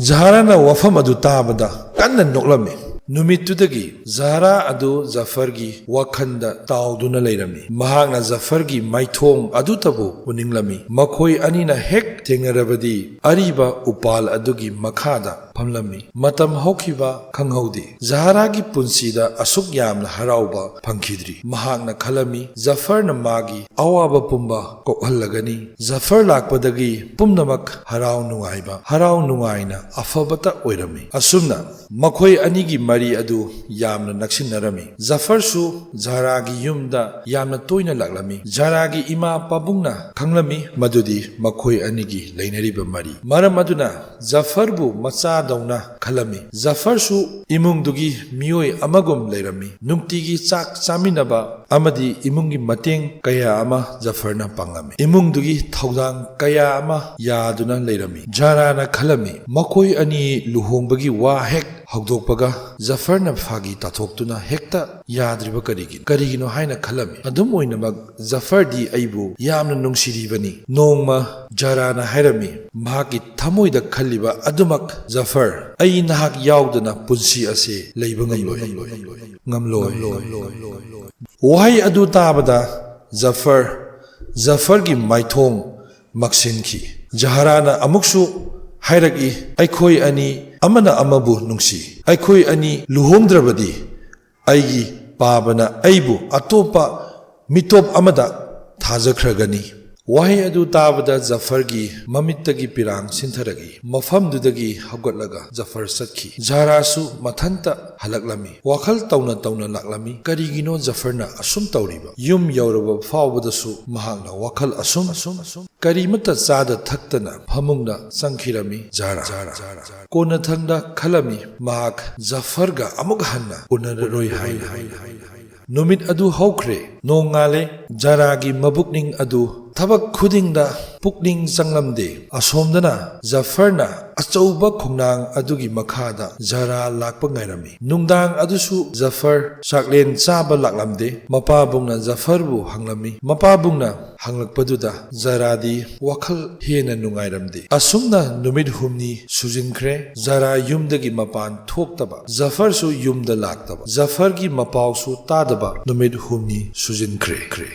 ꯖꯍꯔꯥꯅ ꯋꯥꯐꯝ ꯑꯗꯨ ꯇꯥꯕꯗ ꯀꯟꯅ ꯅꯣꯛꯂꯝꯃꯤ꯫ ꯅꯨꯃꯤꯠꯇꯨꯗꯒꯤ ꯖꯍꯔꯥ ꯑꯗꯨ ꯖꯐꯔꯒꯤ ꯋꯥꯈꯜꯗ ꯇꯥꯎꯗꯨꯅ ꯂꯩꯔꯝꯃꯤ꯫ ꯃꯍꯥꯛꯅ ꯖꯐꯔꯒꯤ ꯃꯥꯏꯊꯣꯡ ꯑꯗꯨꯇꯕꯨ ꯎꯅꯤꯡꯂꯝꯃꯤ꯫ ꯃꯈꯣꯏ ꯑꯅꯤꯅ ꯍꯦꯛ ꯊꯦꯡꯅꯔꯕꯗꯤ ꯑꯔꯤꯕ ꯎꯄꯥꯜ ꯑꯗꯨꯒꯤ ꯃꯈꯥꯗ ꯐꯝꯂꯝꯃꯤ꯫ ꯃꯇꯝ ꯍꯧꯈꯤꯕ ꯈꯪꯍꯧꯗꯦ꯫ ꯖꯍꯔꯥꯒꯤ ꯄꯨꯟꯁꯤꯗ ꯑꯁꯨꯛ ꯌꯥꯝꯅ ꯍꯔꯥꯎꯕ ꯐꯪꯈꯤꯗ꯭ꯔꯤ꯫ ꯃꯍꯥꯛꯅ ꯈꯜꯂꯝꯃꯤ, ꯖꯐꯔꯅ ꯃꯥꯒꯤ ꯑꯋꯥꯕ ꯄꯨꯝꯕ ꯀꯣꯛꯍꯜꯂꯒꯅꯤ꯫ ꯖꯐꯔ ꯂꯥꯛꯄꯗꯒꯤ ꯄꯨꯝꯅꯃꯛ ꯍꯔꯥꯎ ꯅꯨꯡꯉꯥꯏꯕ, ꯍꯔꯥꯎ ꯅꯨꯡꯉꯥꯏꯅ ꯑꯐꯕꯇ ꯑꯣꯏꯔꯝꯃꯤ꯫ ꯑꯁꯨꯝꯅ ꯃꯈꯣꯏ ꯑꯅꯤꯒꯤ ꯃꯔꯤ ꯑꯗꯨ ꯌꯥꯝꯅ ꯅꯛꯁꯤꯟꯅꯔꯝꯃꯤ꯫ ꯖꯐꯔꯁꯨ ꯖꯍꯔꯥꯒꯤ ꯌꯨꯝꯗ ꯌꯥꯝꯅ ꯇꯣꯏꯅ ꯂꯥꯛꯂꯝꯃꯤ꯫ ꯖꯍꯔꯥꯒꯤ ꯏꯃꯥ ꯄꯥꯕꯨꯡꯅ ꯈꯪꯂꯝꯃꯤ ꯃꯗꯨꯗꯤ ꯃꯈꯣꯏ ꯑꯅꯤꯒꯤ ꯂꯩꯅꯔꯤꯕ ꯃꯔꯤ꯫ ꯃꯔꯝ ꯑꯗꯨꯅ ꯖꯐꯔꯕꯨ ꯃꯆꯥꯗꯧꯅ ꯈꯜꯂꯝꯃꯤ꯫ ꯖꯐꯔꯁꯨ ꯏꯃꯨꯡꯗꯨꯒꯤ ꯃꯤꯑꯣꯏ ꯑꯃꯒꯨꯝ ꯂꯩꯔꯝꯃꯤ꯫ ꯅꯨꯡꯇꯤꯒꯤ ꯆꯥꯛ ꯆꯥꯃꯤꯟꯅꯕ ꯑꯃꯗꯤ ꯏꯃꯨꯡꯒꯤ ꯃꯇꯦꯡ ꯀꯌꯥ ꯑꯃ ꯖꯐꯔꯅ ꯄꯥꯡꯂꯝꯃꯤ꯫ ꯏꯃꯨꯡꯗꯨꯒꯤ ꯊꯧꯗꯥꯡ ꯀꯌꯥ ꯑꯃ ꯌꯥꯗꯨꯅ ꯂꯩꯔꯝꯃꯤ꯫ ꯖꯍꯔꯥꯅ ꯈꯜꯂꯝꯃꯤ, ꯃꯈꯣꯏ ꯑꯅꯤ ꯂꯨꯍꯣꯡꯕꯒꯤ ꯋꯥ ꯍꯦꯛ ꯍꯧꯗꯣꯛꯄꯒ ꯖꯐꯔꯅ ꯐꯥꯒꯤ ꯇꯥꯊꯣꯛꯇꯨꯅ ꯍꯦꯛꯇ ꯌꯥꯗ꯭ꯔꯤꯕ ꯀꯔꯤꯒꯤꯅꯣ, ꯀꯔꯤꯒꯤꯅꯣ ꯍꯥꯏꯅ ꯈꯜꯂꯝꯃꯤ꯫ ꯑꯗꯨꯝ ꯑꯣꯏꯅꯃꯛ ꯖꯐꯔꯗꯤ ꯑꯩꯕꯨ ꯌꯥꯝꯅ ꯅꯨꯡꯁꯤꯔꯤꯕꯅꯤ꯫ ꯅꯣꯡꯃ ꯖꯍꯔꯥꯅ ꯍꯥꯏꯔꯝꯃꯤ, ꯃꯍꯥꯛꯀꯤ ꯊꯃꯣꯏꯗ ꯈꯜꯂꯤꯕ ꯑꯗꯨꯃꯛ, "ꯖꯐꯔ, ꯑꯩ ꯅꯍꯥꯛ ꯌꯥꯎꯗꯅ ꯄꯨꯟꯁꯤ ꯑꯁꯤ ꯂꯩꯕ ꯉꯝꯂꯣꯏ, ꯉꯝꯂꯣꯏ, ꯉꯝꯂꯣꯏ꯫" ꯋꯥꯍꯩ ꯑꯗꯨ ꯇꯥꯕꯗ ꯖꯐꯔ, ꯖꯐꯔꯒꯤ ꯃꯥꯏꯊꯣꯡ ꯃꯛꯁꯤꯟꯈꯤ꯫ ꯖꯍꯔꯥꯅ ꯑꯃꯨꯛꯁꯨ ꯍꯥꯏꯔꯛꯏ, "ꯑꯩꯈꯣꯏ ꯑꯅꯤ ꯑꯃꯅ ꯑꯃꯕꯨ ꯅꯨꯡꯁꯤ꯫ ꯑꯩꯈꯣꯏ ꯑꯅꯤ ꯂꯨꯍꯣꯡꯗ꯭ꯔꯕꯗꯤ ꯑꯩꯒꯤ ꯄꯥꯕꯅ ꯑꯩꯕꯨ ꯑꯇꯣꯞꯄ ꯃꯤꯇꯣꯞ ꯑꯃꯗ ꯊꯥꯖꯈ꯭ꯔꯒꯅꯤ꯫" ꯋꯥꯍꯩ ꯑꯗꯨ ꯇꯥꯕꯗ ꯖꯐꯔꯒꯤ ꯃꯃꯤꯠꯇꯒꯤ ꯄꯤꯔꯥꯡ ꯁꯤꯟꯊꯔꯛꯏ꯫ ꯃꯐꯝꯗꯨꯗꯒꯤ ꯍꯧꯒꯠꯂꯒ ꯖꯐꯔ ꯆꯠꯈꯤ꯫ ꯖꯥꯔꯥꯁꯨ ꯃꯊꯟꯇ ꯍꯜꯂꯛꯂꯝꯃꯤ꯫ ꯋꯥꯈꯜ ꯇꯧꯅ ꯇꯧꯅ ꯂꯥꯛꯂꯝꯃꯤ꯫ ꯀꯔꯤꯒꯤꯅꯣ ꯖꯐꯔꯅ ꯑꯁꯨꯝ ꯇꯧꯔꯤꯕ? ꯌꯨꯝ ꯌꯧꯔꯕ ꯐꯥꯎꯕꯗꯁꯨ ꯃꯍꯥꯛꯅ ꯋꯥꯈꯜ ꯑꯁꯨꯝ, ꯑꯁꯨꯝ, ꯑꯁꯨꯝ, ꯀꯔꯤꯃꯠꯇ ꯆꯥꯗ ꯊꯛꯇꯅ ꯐꯃꯨꯡꯗ ꯆꯪꯈꯤꯔꯝꯃꯤ꯫ ꯖꯥꯔꯥ꯫ ꯀꯣꯟꯅꯊꯪꯗ ꯈꯜꯂꯝꯃꯤ, ꯃꯍꯥꯛ ꯖꯐꯔꯒ ꯑꯃꯨꯛ ꯍꯟꯅ ꯎꯅꯔꯔꯣꯏ ꯍꯥꯏꯅ꯫ ꯅꯨꯃꯤꯠ ꯑꯗꯨ ꯍꯧꯈ꯭ꯔꯦ꯫ ꯅꯣꯡꯉꯥꯜꯂꯦ꯫ ꯖꯥꯔꯥꯒꯤ ꯃꯕꯨꯛꯅꯤꯡ ꯑꯗꯨ ꯊꯕꯛ ꯈꯨꯗꯤꯡꯗ ꯄꯨꯛꯅꯤꯡ ꯆꯪꯂꯝꯗꯦ꯫ ꯑꯁꯣꯝꯗꯅ ꯖꯐꯔꯅ ꯑꯆꯧꯕ ꯈꯣꯡꯅꯥꯡ ꯑꯗꯨꯒꯤ ꯃꯈꯥꯗ ꯖꯥꯔꯥ ꯂꯥꯛꯄ ꯉꯥꯏꯔꯝꯃꯤ꯫ ꯅꯨꯡꯗꯥꯡ ꯑꯗꯨꯁꯨ ꯖꯐꯔ ꯆꯥꯛꯂꯦꯟ ꯆꯥꯕ ꯂꯥꯛꯂꯝꯗꯦ꯫ ꯃꯄꯥꯕꯨꯡꯅ ꯖꯐꯔꯕꯨ ꯍꯪꯂꯝꯃꯤ꯫ ꯃꯄꯥꯕꯨꯡꯅ ꯍꯪꯂꯛꯄꯗꯨꯗ ꯖꯥꯔꯥꯗꯤ ꯋꯥꯈꯜ ꯍꯦꯟꯅ ꯅꯨꯡꯉꯥꯏꯔꯝꯗꯦ꯫ ꯑꯁꯨꯝꯅ ꯅꯨꯃꯤꯠ ꯍꯨꯝꯅꯤ ꯁꯨꯖꯤꯟꯈ꯭ꯔꯦ꯫ ꯖꯥꯔꯥ ꯌꯨꯝꯗꯒꯤ ꯃꯄꯥꯟ ꯊꯣꯛꯇꯕ, ꯖꯐꯔꯁꯨ ꯌꯨꯝꯗ ꯂꯥꯛꯇꯕ, ꯖꯐꯔꯒꯤ ꯃꯄꯥꯎꯁꯨ ꯇꯥꯗꯕ ꯅꯨꯃꯤꯠ ꯍꯨꯝꯅꯤ ꯁꯨꯖꯤꯟꯈ꯭ꯔꯦ꯫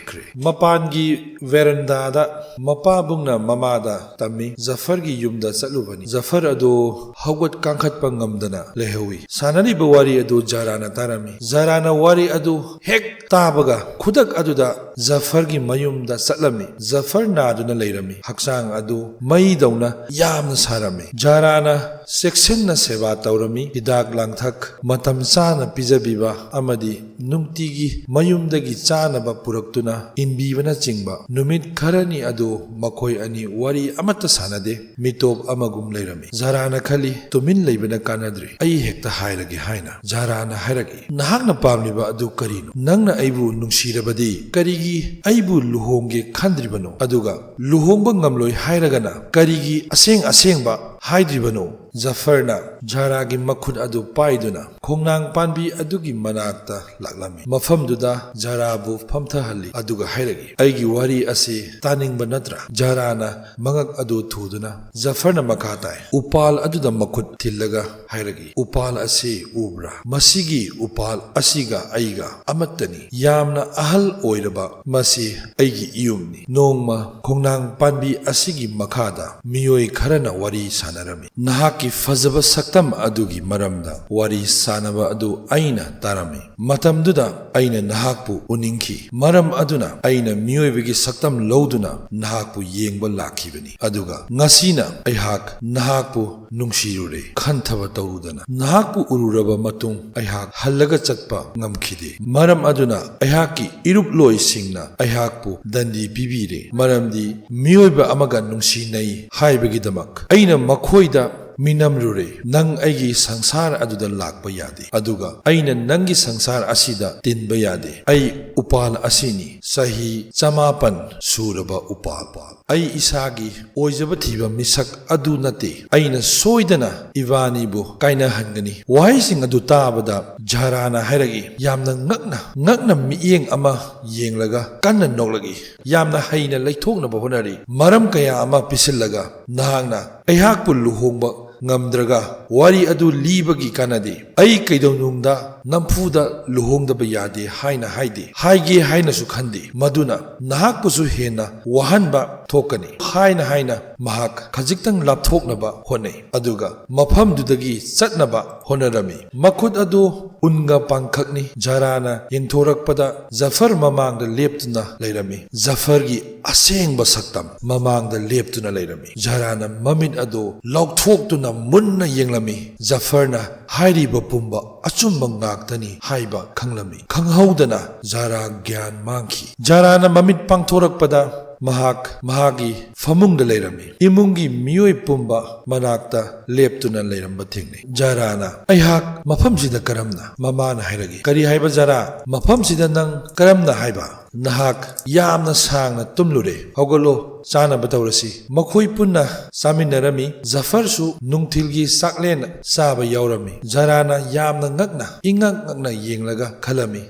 ꯃꯄꯥꯟꯒꯤ ꯚꯦꯔꯟꯗꯥꯗ ꯃꯄꯥꯕꯨꯡꯅ ꯃꯃꯥꯗ ꯇꯝꯃꯤ, ꯖꯐꯔꯒꯤ ꯌꯨꯝꯗ ꯆꯠꯂꯨꯕꯅꯤ꯫ ꯖꯐꯔ ꯑꯗꯨ ꯍꯧꯒꯠ ꯀꯥꯡꯈꯠꯄ ꯉꯝꯗꯅ ꯂꯩꯍꯧꯏ꯫ ꯁꯥꯟꯅꯔꯤꯕ ꯋꯥꯔꯤ ꯑꯗꯨ ꯖꯥꯔꯥꯅ ꯇꯥꯔꯝꯃꯤ꯫ ꯖꯥꯔꯥꯅ ꯋꯥꯔꯤ ꯑꯗꯨ ꯍꯦꯛ ꯇꯥꯕꯒ ꯈꯨꯗꯛ ꯑꯗꯨꯗ ꯖꯐꯔꯒꯤ ꯃꯌꯨꯝꯗ ꯆꯠꯂꯝꯃꯤ꯫ ꯖꯐꯔ ꯅꯥꯗꯨꯅ ꯂꯩꯔꯝꯃꯤ꯫ ꯍꯛꯆꯥꯡ ꯑꯗꯨ ꯃꯩꯗꯧꯅ ꯌꯥꯝꯅ ꯁꯥꯔꯝꯃꯤ꯫ ꯖꯥꯔꯥꯅ ꯆꯦꯛꯁꯤꯟꯅ ꯁꯦꯕꯥ ꯇꯧꯔꯝꯃꯤ꯫ ꯍꯤꯗꯥꯛ ꯂꯥꯡꯊꯛ ꯃꯇꯝ ꯆꯥꯅ ꯄꯤꯖꯕꯤꯕ ꯑꯃꯗꯤ ꯅꯨꯡꯇꯤꯒꯤ ꯃꯌꯨꯝꯗꯒꯤ ꯆꯥꯅꯕ ꯄꯨꯔꯛꯇꯨꯅ ꯏꯟꯕꯤꯕꯅꯆꯤꯡꯕ꯫ ꯅꯨꯃꯤꯠ ꯈꯔꯅꯤ ꯑꯗꯨ ꯃꯈꯣꯏ ꯑꯅꯤ ꯋꯥꯔꯤ ꯑꯃꯠꯇ ꯁꯥꯟꯅꯗꯦ꯫ ꯃꯤꯇꯣꯞ ꯑꯃꯒꯨꯝ ꯂꯩꯔꯝꯃꯤ꯫ ꯖꯥꯔꯥꯅ ꯈꯜꯂꯤ, "ꯇꯨꯃꯤꯟ ꯂꯩꯕꯅ ꯀꯥꯟꯅꯗ꯭ꯔꯦ꯫ ꯑꯩ ꯍꯦꯛꯇ ꯍꯥꯏꯔꯒꯦ" ꯍꯥꯏꯅ꯫ ꯖꯥꯔꯥꯅ ꯍꯥꯏꯔꯛꯏ, "ꯅꯍꯥꯛꯅ ꯄꯥꯝꯂꯤꯕ ꯑꯗꯨ ꯀꯔꯤꯅꯣ? ꯅꯪꯅ ꯑꯩꯕꯨ ꯅꯨꯡꯁꯤꯔꯕꯗꯤ ꯀꯔꯤꯒꯤ ꯑꯩꯕꯨ ꯂꯨꯍꯣꯡꯒꯦ ꯈꯟꯗ꯭ꯔꯤꯕꯅꯣ? ꯑꯗꯨꯒ ꯂꯨꯍꯣꯡꯕ ꯉꯝꯂꯣꯏ ꯍꯥꯏꯔꯒꯅ ꯀꯔꯤꯒꯤ ꯑꯁꯦꯡ ꯑꯁꯦꯡꯕ ꯍꯥꯏꯗ꯭ꯔꯤꯕꯅꯣ?" ꯖꯐꯔꯅ ꯖꯥꯔꯥꯒꯤ ꯃꯈꯨꯠ ꯑꯗꯨ ꯄꯥꯏꯗꯨꯅ ꯈꯣꯡꯅꯥꯡ ꯄꯥꯟꯕꯤ ꯑꯗꯨꯒꯤ ꯃꯅꯥꯛꯇ ꯂꯥꯛꯂꯝꯃꯤ꯫ ꯃꯐꯝꯗꯨꯗ ꯖꯥꯔꯥꯕꯨ ꯐꯝꯊꯍꯜꯂꯤ, ꯑꯗꯨꯒ ꯍꯥꯏꯔꯛꯏ, "ꯑꯩꯒꯤ ꯋꯥꯔꯤ ꯑꯁꯤ ꯇꯥꯅꯤꯡꯕ ꯅꯠꯇ꯭ꯔꯥ?" ꯖꯥꯔꯥꯅ ꯃꯉꯛ ꯑꯗꯨ ꯊꯨꯗꯨꯅ ꯖꯐꯔꯅ ꯃꯈꯥ ꯇꯥꯏ꯫ ꯎꯄꯥꯜ ꯑꯗꯨꯗ ꯃꯈꯨꯠ ꯊꯤꯜꯂꯒ ꯍꯥꯏꯔꯛꯏ, "ꯎꯄꯥꯜ ꯑꯁꯤ ꯎꯕ꯭ꯔꯥ? ꯃꯁꯤꯒꯤ ꯎꯄꯥꯜ ꯑꯁꯤꯒ ꯑꯩꯒ ꯑꯃꯠꯇꯅꯤ꯫ ꯌꯥꯝꯅ ꯑꯍꯜ ꯑꯣꯏꯔꯕ ꯃꯁꯤ ꯑꯩꯒꯤ ꯏꯌꯨꯝꯅꯤ꯫ ꯅꯣꯡꯃ ꯈꯣꯡꯅꯥꯡ ꯄꯥꯟꯕꯤ ꯑꯁꯤꯒꯤ ꯃꯈꯥꯗ ꯃꯤꯑꯣꯏ ꯈꯔꯅ ꯋꯥꯔꯤ ꯁꯥ" ꯁꯥꯟꯅꯔꯝꯃꯤ꯫ ꯅꯍꯥꯛꯀꯤ ꯐꯖꯕ ꯁꯛꯇꯝ ꯑꯗꯨꯒꯤ ꯃꯔꯝꯗ ꯋꯥꯔꯤ ꯁꯥꯟꯅꯕ ꯑꯗꯨ ꯑꯩꯅ ꯇꯥꯔꯝꯃꯤ꯫ ꯃꯇꯝꯗꯨꯗ ꯑꯩꯅ ꯅꯍꯥꯛꯄꯨ ꯎꯅꯤꯡꯈꯤ, ꯃꯔꯝ ꯑꯗꯨꯅ ꯑꯩꯅ ꯃꯤꯑꯣꯏꯕꯒꯤ ꯁꯛꯇꯝ ꯂꯧꯗꯨꯅ ꯅꯍꯥꯛꯄꯨ ꯌꯦꯡꯕ ꯂꯥꯛꯈꯤꯕꯅꯤ꯫ ꯑꯗꯨꯒ ꯉꯁꯤꯅ ꯑꯩꯍꯥꯛ ꯅꯍꯥꯛꯄꯨ ꯅꯨꯡꯁꯤꯔꯨꯔꯦ꯫ ꯈꯟꯊꯕ ꯇꯧꯔꯨꯗꯅ ꯅꯍꯥꯛꯄꯨ ꯎꯔꯨꯔꯕ ꯃꯇꯨꯡ ꯑꯩꯍꯥꯛ ꯍꯜꯂꯒ ꯆꯠꯄ ꯉꯝꯈꯤꯗꯦ꯫ ꯃꯔꯝ ꯑꯗꯨꯅ ꯑꯩꯍꯥꯛꯀꯤ ꯏꯔꯨꯞꯂꯣꯏꯁꯤꯡꯅ ꯑꯩꯍꯥꯛꯄꯨ ꯗꯟꯗꯤ ꯄꯤꯕꯤꯔꯦ, ꯃꯔꯝꯗꯤ ꯃꯤꯑꯣꯏꯕ ꯑꯃꯒ ꯅꯨꯡꯁꯤꯅꯩ ꯍꯥꯏꯕꯒꯤꯗꯃꯛ꯫ ꯑꯩꯅ ꯃꯈꯣꯏꯗ ꯃꯤꯅꯝꯂꯨꯔꯦ, "ꯅꯪ ꯑꯩꯒꯤ ꯁꯪꯁꯥꯔ ꯑꯗꯨꯗ ꯂꯥꯛꯄ ꯌꯥꯗꯦ, ꯑꯗꯨꯒ ꯑꯩꯅ ꯅꯪꯒꯤ ꯁꯪꯁꯥꯔ ꯑꯁꯤꯗ ꯇꯤꯟꯕ ꯌꯥꯗꯦ꯫ ꯑꯩ ꯎꯄꯥꯜ ꯑꯁꯤꯅꯤ, ꯆꯍꯤ ꯆꯃꯥꯄꯟ ꯁꯨꯔꯕ ꯎꯄꯥꯜ꯫ ꯑꯩ ꯏꯁꯥꯒꯤ ꯑꯣꯏꯖꯕ ꯊꯤꯕ ꯃꯤꯁꯛ ꯑꯗꯨ ꯅꯠꯇꯦ꯫ ꯑꯩꯅ ꯁꯣꯏꯗꯅ ꯏꯕꯥꯅꯤꯕꯨ ꯀꯥꯏꯅꯍꯟꯒꯅꯤ꯫" ꯋꯥꯍꯩꯁꯤꯡ ꯑꯗꯨ ꯇꯥꯕꯗ ꯖꯍꯔꯥꯅ ꯍꯥꯏꯔꯛꯏ, ꯌꯥꯝꯅ ꯉꯛꯅ, ꯉꯛꯅ ꯃꯤꯠꯌꯦꯡ ꯑꯃ ꯌꯦꯡꯂꯒ ꯀꯟꯅ ꯅꯣꯛꯂꯛꯏ꯫ "ꯌꯥꯝꯅ ꯍꯩꯅ ꯂꯩꯊꯣꯛꯅꯕ ꯍꯣꯠꯅꯔꯤ꯫ ꯃꯔꯝ ꯀꯌꯥ ꯑꯃ ꯄꯤꯁꯤꯜꯂꯒ ꯅꯍꯥꯛꯅ ꯑꯩꯍꯥꯛꯄꯨ ꯂꯨꯍꯣꯡꯕ ꯉꯝꯗ꯭ꯔꯒ ꯋꯥꯔꯤ ꯑꯗꯨ ꯂꯤꯕꯒꯤ ꯀꯥꯟꯅꯗꯦ꯫ ꯑꯩ ꯀꯩꯗꯧꯅꯨꯡꯗ ꯅꯝꯐꯨꯗ ꯂꯨꯍꯣꯡꯗꯕ ꯌꯥꯗꯦ ꯍꯥꯏꯅ ꯍꯥꯏꯗꯦ, ꯍꯥꯏꯒꯦ ꯍꯥꯏꯅꯁꯨ ꯈꯟꯗꯦ꯫ ꯃꯗꯨꯅ ꯅꯍꯥꯛꯄꯨꯁꯨ ꯍꯦꯟꯅ ꯋꯥꯍꯟꯕ ꯊꯣꯛꯀꯅꯤ" ꯍꯥꯏꯅ ꯍꯥꯏꯅ ꯃꯍꯥꯛ ꯈꯖꯤꯛꯇꯪ ꯂꯥꯞꯊꯣꯛꯅꯕ ꯍꯣꯠꯅꯩ, ꯑꯗꯨꯒ ꯃꯐꯝꯗꯨꯗꯒꯤ ꯆꯠꯅꯕ ꯍꯣꯠꯅꯔꯝꯃꯤ꯫ ꯃꯈꯨꯠ ꯑꯗꯨ ꯎꯟꯒ ꯄꯥꯡꯈꯛꯅꯤ꯫ ꯖꯍꯔꯥꯅ ꯌꯦꯡꯊꯣꯔꯛꯄꯗ ꯖꯐꯔ ꯃꯃꯥꯡꯗ ꯂꯦꯞꯇꯨꯅ ꯂꯩꯔꯝꯃꯤ꯫ ꯖꯐꯔꯒꯤ ꯑꯁꯦꯡꯕ ꯁꯛꯇꯝ ꯃꯃꯥꯡꯗ ꯂꯦꯞꯇꯨꯅ ꯂꯩꯔꯝꯃꯤ꯫ ꯖꯍꯔꯥꯅ ꯃꯃꯤꯠ ꯑꯗꯨ ꯂꯥꯎꯊꯣꯛꯇꯨꯅ ꯃꯨꯟꯅ ꯌꯦꯡꯂꯝꯃꯤ꯫ ꯖꯐꯔꯅ ꯍꯥꯏꯔꯤꯕ ꯄꯨꯝꯕ ꯑꯆꯨꯝꯕ ꯉꯥꯛꯇꯅꯤ ꯍꯥꯏꯕ ꯈꯪꯂꯝꯃꯤ꯫ ꯈꯪꯍꯧꯗꯅ ꯖꯍꯔꯥ ꯒ꯭ꯌꯥꯟ ꯃꯥꯡꯈꯤ꯫ ꯖꯍꯔꯥꯅ ꯃꯃꯤꯠ ꯄꯥꯡꯊꯣꯔꯛꯄꯗ ꯃꯍꯥꯛ ꯃꯍꯥꯛꯀꯤ ꯐꯃꯨꯡꯗ ꯂꯩꯔꯝꯃꯤ꯫ ꯏꯃꯨꯡꯒꯤ ꯃꯤꯑꯣꯏ ꯄꯨꯝꯕ ꯃꯅꯥꯛꯇ ꯂꯦꯞꯇꯨꯅ ꯂꯩꯔꯝꯕ ꯊꯦꯡꯅꯩ꯫ ꯖꯍꯔꯥꯅ, "ꯑꯩꯍꯥꯛ ꯃꯐꯝꯁꯤꯗ ꯀꯔꯝꯅ?" ꯃꯃꯥꯅ ꯍꯥꯏꯔꯛꯏ꯫ "ꯀꯔꯤ ꯍꯥꯏꯕ ꯖꯍꯔꯥ? ꯃꯐꯝꯁꯤꯗ ꯅꯪ ꯀꯔꯝꯅ ꯍꯥꯏꯕ? ꯅꯍꯥꯛ ꯌꯥꯝꯅ ꯁꯥꯡꯅ ꯇꯨꯝꯂꯨꯔꯦ꯫ ꯍꯧꯒꯠꯂꯣ, ꯆꯥꯅꯕ ꯇꯧꯔꯁꯤ꯫" ꯃꯈꯣꯏ ꯄꯨꯟꯅ ꯆꯥꯃꯤꯟꯅꯔꯝꯃꯤ꯫ ꯖꯐꯔꯁꯨ ꯅꯨꯡꯊꯤꯜꯒꯤ ꯆꯥꯛꯂꯦꯟ ꯆꯥꯕ ꯌꯥꯎꯔꯝꯃꯤ꯫ ꯖꯍꯔꯥꯅ ꯌꯥꯝꯅ ꯉꯛꯅ, ꯏꯉꯛ ꯉꯛꯅ ꯌꯦꯡꯂꯒ ꯈꯜꯂꯝꯃꯤ,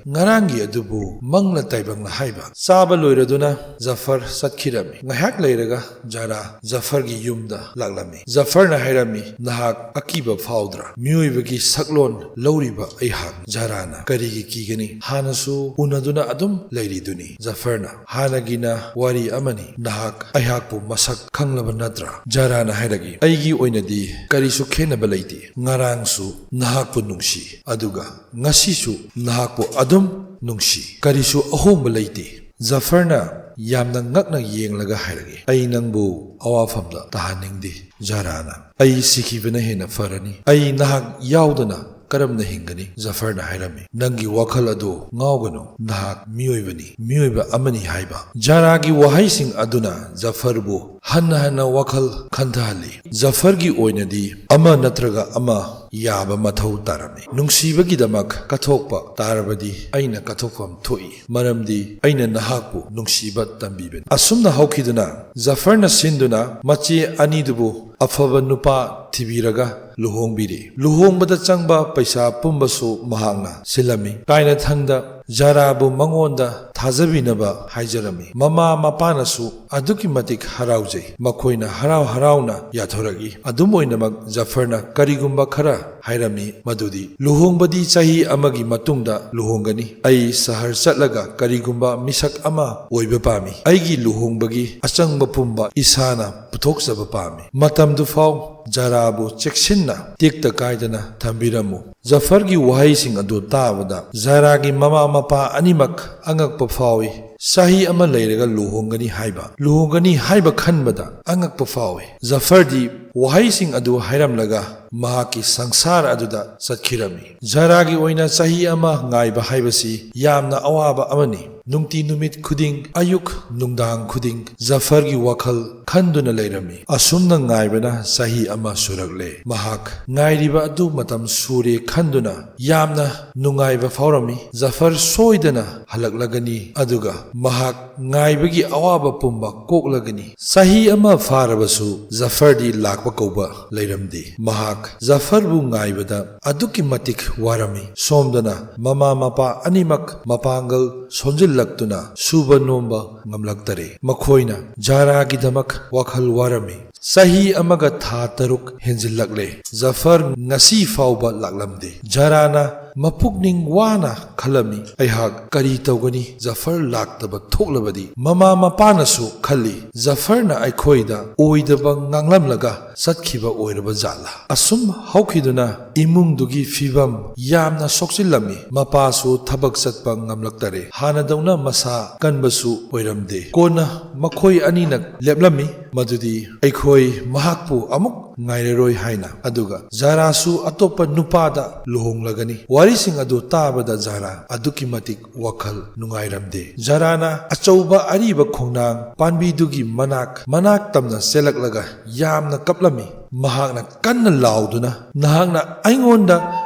"ꯉꯔꯥꯡꯒꯤ ꯑꯗꯨꯕꯨ ꯃꯪꯂ ꯇꯥꯏꯕꯪꯂ ꯍꯥꯏꯕ?" ꯆꯥꯕ ꯂꯣꯏꯔꯗꯨꯅ ꯖꯐꯔ ꯆꯠꯈꯤꯔꯝꯃꯤ꯫ ꯉꯥꯏꯍꯥꯛ ꯂꯩꯔꯒ ꯖꯍꯔꯥ ꯖꯐꯔꯒꯤ ꯌꯨꯝꯗ ꯂꯥꯛꯂꯝꯃꯤ꯫ ꯖꯐꯔꯅ ꯍꯥꯏꯔꯝꯃꯤ, "ꯅꯍꯥꯛ ꯑꯀꯤꯕ ꯐꯥꯎꯗ꯭ꯔꯥ? ꯃꯤꯑꯣꯏꯕꯒꯤ ꯁꯛꯂꯣꯟ ꯂꯧꯔꯤꯕ ꯑꯩꯍꯥꯛ꯫" ꯖꯍꯔꯥꯅ, "ꯀꯔꯤꯒꯤ ꯀꯤꯒꯅꯤ? ꯍꯥꯟꯅꯁꯨ ꯎꯅꯗꯨꯅ ꯑꯗꯨꯝ ꯂꯩꯔꯤꯗꯨꯅꯤ꯫" ꯖꯐꯔꯅ, "ꯍꯥꯟꯅꯒꯤꯅ ꯋꯥꯔꯤ ꯑꯃꯅꯤ, ꯅꯍꯥꯛ ꯑꯩꯍꯥꯛꯄꯨ ꯃꯁꯛ ꯈꯪꯂꯕ ꯅꯠꯇ꯭ꯔꯥ?" ꯖꯥꯔꯥꯅ ꯍꯥꯏꯔꯛꯏ, "ꯑꯩꯒꯤ ꯑꯣꯏꯅꯗꯤ ꯀꯔꯤꯁꯨ ꯈꯦꯠꯅꯕ ꯂꯩꯇꯦ꯫ ꯉꯔꯥꯡꯁꯨ ꯅꯍꯥꯛꯄꯨ ꯅꯨꯡꯁꯤ, ꯑꯗꯨꯒ ꯉꯁꯤꯁꯨ ꯅꯍꯥꯛꯄꯨ ꯑꯗꯨꯝ ꯅꯨꯡꯁꯤ꯫ ꯀꯔꯤꯁꯨ ꯑꯍꯣꯡꯕ ꯂꯩꯇꯦ꯫" ꯖꯐꯔꯅ ꯌꯥꯝꯅ ꯉꯛꯅ ꯌꯦꯡꯂꯒ ꯍꯥꯏꯔꯛꯏ, "ꯑꯩ ꯅꯪꯕꯨ ꯑꯋꯥꯐꯝꯗ ꯇꯥꯍꯟꯅꯤꯡꯗꯦ, ꯖꯥꯔꯥꯅ꯫ ꯑꯩ ꯁꯤꯈꯤꯕꯅ ꯍꯦꯟꯅ ꯐꯔꯅꯤ꯫ ꯑꯩ ꯅꯍꯥꯛ ꯌꯥꯎꯗꯅ ꯀꯔꯝꯅ ꯍꯤꯡꯒꯅꯤ?" ꯖꯐꯔꯅ ꯍꯥꯏꯔꯝꯃꯤ, "ꯅꯪꯒꯤ ꯋꯥꯈꯜ ꯑꯗꯨ ꯉꯥꯎꯒꯅꯨ꯫ ꯅꯍꯥꯛ ꯃꯤꯑꯣꯏꯕꯅꯤ, ꯃꯤꯑꯣꯏꯕ ꯑꯃꯅꯤ ꯍꯥꯏꯕ꯫" ꯖꯥꯔꯥꯒꯤ ꯋꯥꯍꯩꯁꯤꯡ ꯑꯗꯨꯅ ꯖꯐꯔꯕꯨ ꯍꯟꯅ ꯍꯟꯅ ꯋꯥꯈꯜ ꯈꯟꯊꯍꯜꯂꯤ꯫ ꯖꯐꯔꯒꯤ ꯑꯣꯏꯅꯗꯤ ꯑꯃ ꯅꯠꯇ꯭ꯔꯒ ꯑꯃ ꯌꯥꯕ ꯃꯊꯧ ꯇꯥꯔꯝꯃꯤ꯫ "ꯅꯨꯡꯁꯤꯕꯒꯤꯗꯃꯛ ꯀꯠꯊꯣꯛꯄ ꯇꯥꯔꯕꯗꯤ ꯑꯩꯅ ꯀꯠꯊꯣꯛꯐꯝ ꯊꯣꯛꯏ, ꯃꯔꯝꯗꯤ ꯑꯩꯅ ꯅꯍꯥꯛꯄꯨ ꯅꯨꯡꯁꯤꯕ ꯇꯝꯕꯤꯕꯅꯤ꯫" ꯑꯁꯨꯝꯅ ꯍꯧꯈꯤꯗꯨꯅ ꯖꯐꯔꯅ ꯁꯤꯟꯗꯨꯅ ꯃꯆꯦ ꯑꯅꯤꯗꯨꯕꯨ ꯑꯐꯕ ꯅꯨꯄꯥ ꯊꯤꯕꯤꯔꯒ ꯂꯨꯍꯣꯡꯕꯤꯔꯤ꯫ ꯂꯨꯍꯣꯡꯕꯗ ꯆꯪꯕ ꯄꯩꯁꯥ ꯄꯨꯝꯕꯁꯨ ꯃꯍꯥꯛꯅ ꯁꯤꯜꯂꯝꯃꯤ꯫ ꯀꯥꯏꯅꯊꯪꯗ ꯖꯥꯔꯥꯕꯨ ꯃꯉꯣꯟꯗ ꯊꯥꯖꯕꯤꯅꯕ ꯍꯥꯏꯖꯔꯝꯃꯤ꯫ ꯃꯃꯥ ꯃꯄꯥꯅꯁꯨ ꯑꯗꯨꯛꯀꯤ ꯃꯇꯤꯛ ꯍꯔꯥꯎꯖꯩ꯫ ꯃꯈꯣꯏꯅ ꯍꯔꯥꯎ ꯍꯔꯥꯎꯅ ꯌꯥꯊꯣꯔꯛꯏ꯫ ꯑꯗꯨꯝ ꯑꯣꯏꯅꯃꯛ ꯖꯐꯔꯅ ꯀꯔꯤꯒꯨꯝꯕ ꯈꯔ ꯍꯥꯏꯔꯝꯃꯤ, ꯃꯗꯨꯗꯤ, "ꯂꯨꯍꯣꯡꯕꯗꯤ ꯆꯍꯤ ꯑꯃꯒꯤ ꯃꯇꯨꯡꯗ ꯂꯨꯍꯣꯡꯒꯅꯤ꯫ ꯑꯩ ꯁꯍꯔ ꯆꯠꯂꯒ ꯀꯔꯤꯒꯨꯝꯕ ꯃꯤꯁꯛ ꯑꯃ ꯑꯣꯏꯕ ꯄꯥꯝꯃꯤ꯫ ꯑꯩꯒꯤ ꯂꯨꯍꯣꯡꯕꯒꯤ ꯑꯆꯪꯕ ꯄꯨꯝꯕ ꯏꯁꯥꯅ ꯄꯨꯊꯣꯛꯆꯕ ꯄꯥꯝꯃꯤ꯫ ꯃꯇꯝꯗꯨ ꯐꯥꯎ ꯖꯥꯔꯥꯕꯨ ꯆꯦꯛꯁꯤꯟꯅ ꯇꯦꯛꯇ ꯀꯥꯏꯗꯅ ꯊꯝꯕꯤꯔꯝꯃꯨ꯫" ꯖꯐꯔꯒꯤ ꯋꯥꯍꯩꯁꯤꯡ ꯑꯗꯨ ꯇꯥꯕꯗ ꯖꯥꯔꯥꯒꯤ ꯃꯃꯥ ꯃꯄꯥ ꯑꯅꯤꯃꯛ ꯑꯉꯛꯄ ꯐꯥꯎꯏ꯫ ꯆꯍꯤ ꯑꯃ ꯂꯩꯔꯒ ꯂꯨꯍꯣꯡꯒꯅꯤ ꯍꯥꯏꯕ, ꯂꯨꯍꯣꯡꯒꯅꯤ ꯍꯥꯏꯕ ꯈꯟꯕꯗ ꯑꯉꯛꯄ ꯐꯥꯎꯏ꯫ ꯖꯐꯔꯗꯤ ꯋꯥꯍꯩꯁꯤꯡ ꯑꯗꯨ ꯍꯥꯏꯔꯝꯂꯒ ꯃꯍꯥꯛꯀꯤ ꯁꯪꯁꯥꯔ ꯑꯗꯨꯗ ꯆꯠꯈꯤꯔꯝꯃꯤ꯫ ꯖꯥꯔꯥꯒꯤ ꯑꯣꯏꯅ ꯆꯍꯤ ꯑꯃ ꯉꯥꯏꯕ ꯍꯥꯏꯕꯁꯤ ꯌꯥꯝꯅ ꯑꯋꯥꯕ ꯑꯃꯅꯤ꯫ ꯅꯨꯡꯇꯤ ꯅꯨꯃꯤꯠ ꯈꯨꯗꯤꯡ, ꯑꯌꯨꯛ ꯅꯨꯡꯗꯥꯡ ꯈꯨꯗꯤꯡ ꯖꯐꯔꯒꯤ ꯋꯥꯈꯜ ꯈꯟꯗꯨꯅ ꯂꯩꯔꯝꯃꯤ꯫ ꯑꯁꯨꯝꯅ ꯉꯥꯏꯕꯅ ꯆꯍꯤ ꯑꯃ ꯁꯨꯔꯛꯂꯦ꯫ ꯃꯍꯥꯛ ꯉꯥꯏꯔꯤꯕ ꯑꯗꯨ ꯃꯇꯝ ꯁꯨꯔꯦ ꯈꯟꯗꯨꯅ ꯌꯥꯝꯅ ꯅꯨꯡꯉꯥꯏꯕ ꯐꯥꯎꯔꯝꯃꯤ꯫ ꯖꯐꯔ ꯁꯣꯏꯗꯅ ꯍꯜꯂꯛꯂꯒꯅꯤ, ꯑꯗꯨꯒ ꯃꯍꯥꯛ ꯉꯥꯏꯕꯒꯤ ꯑꯋꯥꯕ ꯄꯨꯝꯕ ꯀꯣꯛꯂꯒꯅꯤ꯫ ꯆꯍꯤ ꯑꯃ ꯐꯥꯔꯕꯁꯨ ꯖꯐꯔꯗꯤ ꯂꯥꯛꯄ ꯀꯧꯕ ꯂꯩꯔꯝꯗꯦ꯫ ꯃꯍꯥꯛ ꯖꯐꯔꯕꯨ ꯉꯥꯏꯕꯗ ꯑꯗꯨꯛꯀꯤ ꯃꯇꯤꯛ ꯋꯥꯔꯝꯃꯤ꯫ ꯁꯣꯝꯗꯅ ꯃꯃꯥ ꯃꯄꯥ ꯑꯅꯤꯃꯛ ꯃꯄꯥꯡꯒꯜ ꯁꯣꯟꯖꯤꯜꯂꯛꯇꯨꯅ ꯁꯨꯕ ꯅꯣꯝꯕ ꯉꯝꯂꯛꯇꯔꯦ꯫ ꯃꯈꯣꯏꯅ ꯖꯥꯔꯥꯒꯤꯗꯃꯛ ꯋꯥꯈꯜ ꯋꯥꯔꯝꯃꯤ꯫ ꯆꯍꯤ ꯑꯃꯒ ꯊꯥ ꯇꯔꯨꯛ ꯍꯦꯟꯖꯤꯜꯂꯛꯂꯦ꯫ ꯖꯐꯔ ꯉꯁꯤ ꯐꯥꯎꯕ ꯂꯥꯛꯂꯝꯗꯦ꯫ ꯖꯥꯔꯥꯅ ꯃꯄꯨꯛꯅꯤꯡ ꯋꯥꯅ ꯈꯜꯂꯝꯃꯤ꯫ ꯑꯩꯍꯥꯛ ꯀꯔꯤ ꯇꯧꯒꯅꯤ? ꯖꯐꯔ ꯂꯥꯛꯇꯕ ꯊꯣꯛꯂꯕꯗꯤ? ꯃꯃꯥ ꯃꯄꯥꯅꯁꯨ ꯈꯜꯂꯤ꯫ ꯖꯐꯔꯅ ꯑꯩꯈꯣꯏꯗ ꯑꯣꯏꯗꯕ ꯉꯥꯡꯂꯝꯂꯒ ꯆꯠꯈꯤꯕ ꯑꯣꯏꯔꯕ ꯖꯥꯠꯂꯥ? ꯑꯁꯨꯝ ꯍꯧꯈꯤꯗꯨꯅ ꯏꯃꯨꯡꯗꯨꯒꯤ ꯐꯤꯕꯝ ꯌꯥꯝꯅ ꯁꯣꯛꯆꯤꯜꯂꯝꯃꯤ꯫ ꯃꯄꯥꯁꯨ ꯊꯕꯛ ꯆꯠꯄ ꯉꯝꯂꯛꯇꯔꯦ꯫ ꯍꯥꯟꯅꯗꯧꯅ ꯃꯁꯥ ꯀꯟꯕꯁꯨ ꯑꯣꯏꯔꯝꯗꯦ꯫ ꯀꯣꯟꯅ ꯃꯈꯣꯏ ꯑꯅꯤꯅ ꯂꯦꯞꯂꯝꯃꯤ, ꯃꯗꯨꯗꯤ ꯑꯩꯈꯣꯏ ꯃꯍꯥꯛꯄꯨ ꯑꯃꯨꯛ ꯉꯥꯏꯔꯔꯣꯏ ꯍꯥꯏꯅ꯫ ꯑꯗꯨꯒ ꯖꯥꯔꯥꯁꯨ ꯑꯇꯣꯞꯄ ꯅꯨꯄꯥꯗ ꯂꯨꯍꯣꯡꯂꯒꯅꯤ꯫ ꯋꯥꯔꯤꯁꯤꯡ ꯑꯗꯨ ꯇꯥꯕꯗ ꯖꯥꯔꯥ ꯑꯗꯨꯛꯀꯤ ꯃꯇꯤꯛ ꯋꯥꯈꯜ ꯅꯨꯡꯉꯥꯏꯔꯝꯗꯦ꯫ ꯖꯥꯔꯥꯅ ꯑꯆꯧꯕ ꯑꯔꯤꯕ ꯈꯣꯡꯅꯥꯡ ꯄꯥꯝꯕꯤꯗꯨꯒꯤ ꯃꯅꯥꯛ ꯃꯅꯥꯛ ꯇꯝꯅ ꯆꯦꯜꯂꯛꯂꯒ ꯌꯥꯝꯅ ꯀꯞꯂꯝꯃꯤ꯫ ꯃꯍꯥꯛꯅ ꯀꯟꯅ ꯂꯥꯎꯗꯨꯅ, "ꯅꯍꯥꯛꯅ ꯑꯩꯉꯣꯟꯗ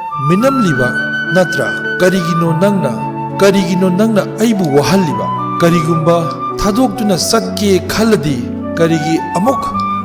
ꯃꯤꯅꯝꯂꯤꯕ ꯅꯠꯇ꯭ꯔꯥ? ꯀꯔꯤꯒꯤꯅꯣ ꯅꯪꯅ, ꯀꯔꯤꯒꯤꯅꯣ ꯅꯪꯅ ꯑꯩꯕꯨ ꯋꯥꯍꯜꯂꯤꯕ? ꯀꯔꯤꯒꯨꯝꯕ ꯊꯥꯗꯣꯛꯇꯨꯅ ꯆꯠꯀꯦ ꯈꯜꯂꯗꯤ ꯀꯔꯤꯒꯤ ꯑꯃꯨꯛ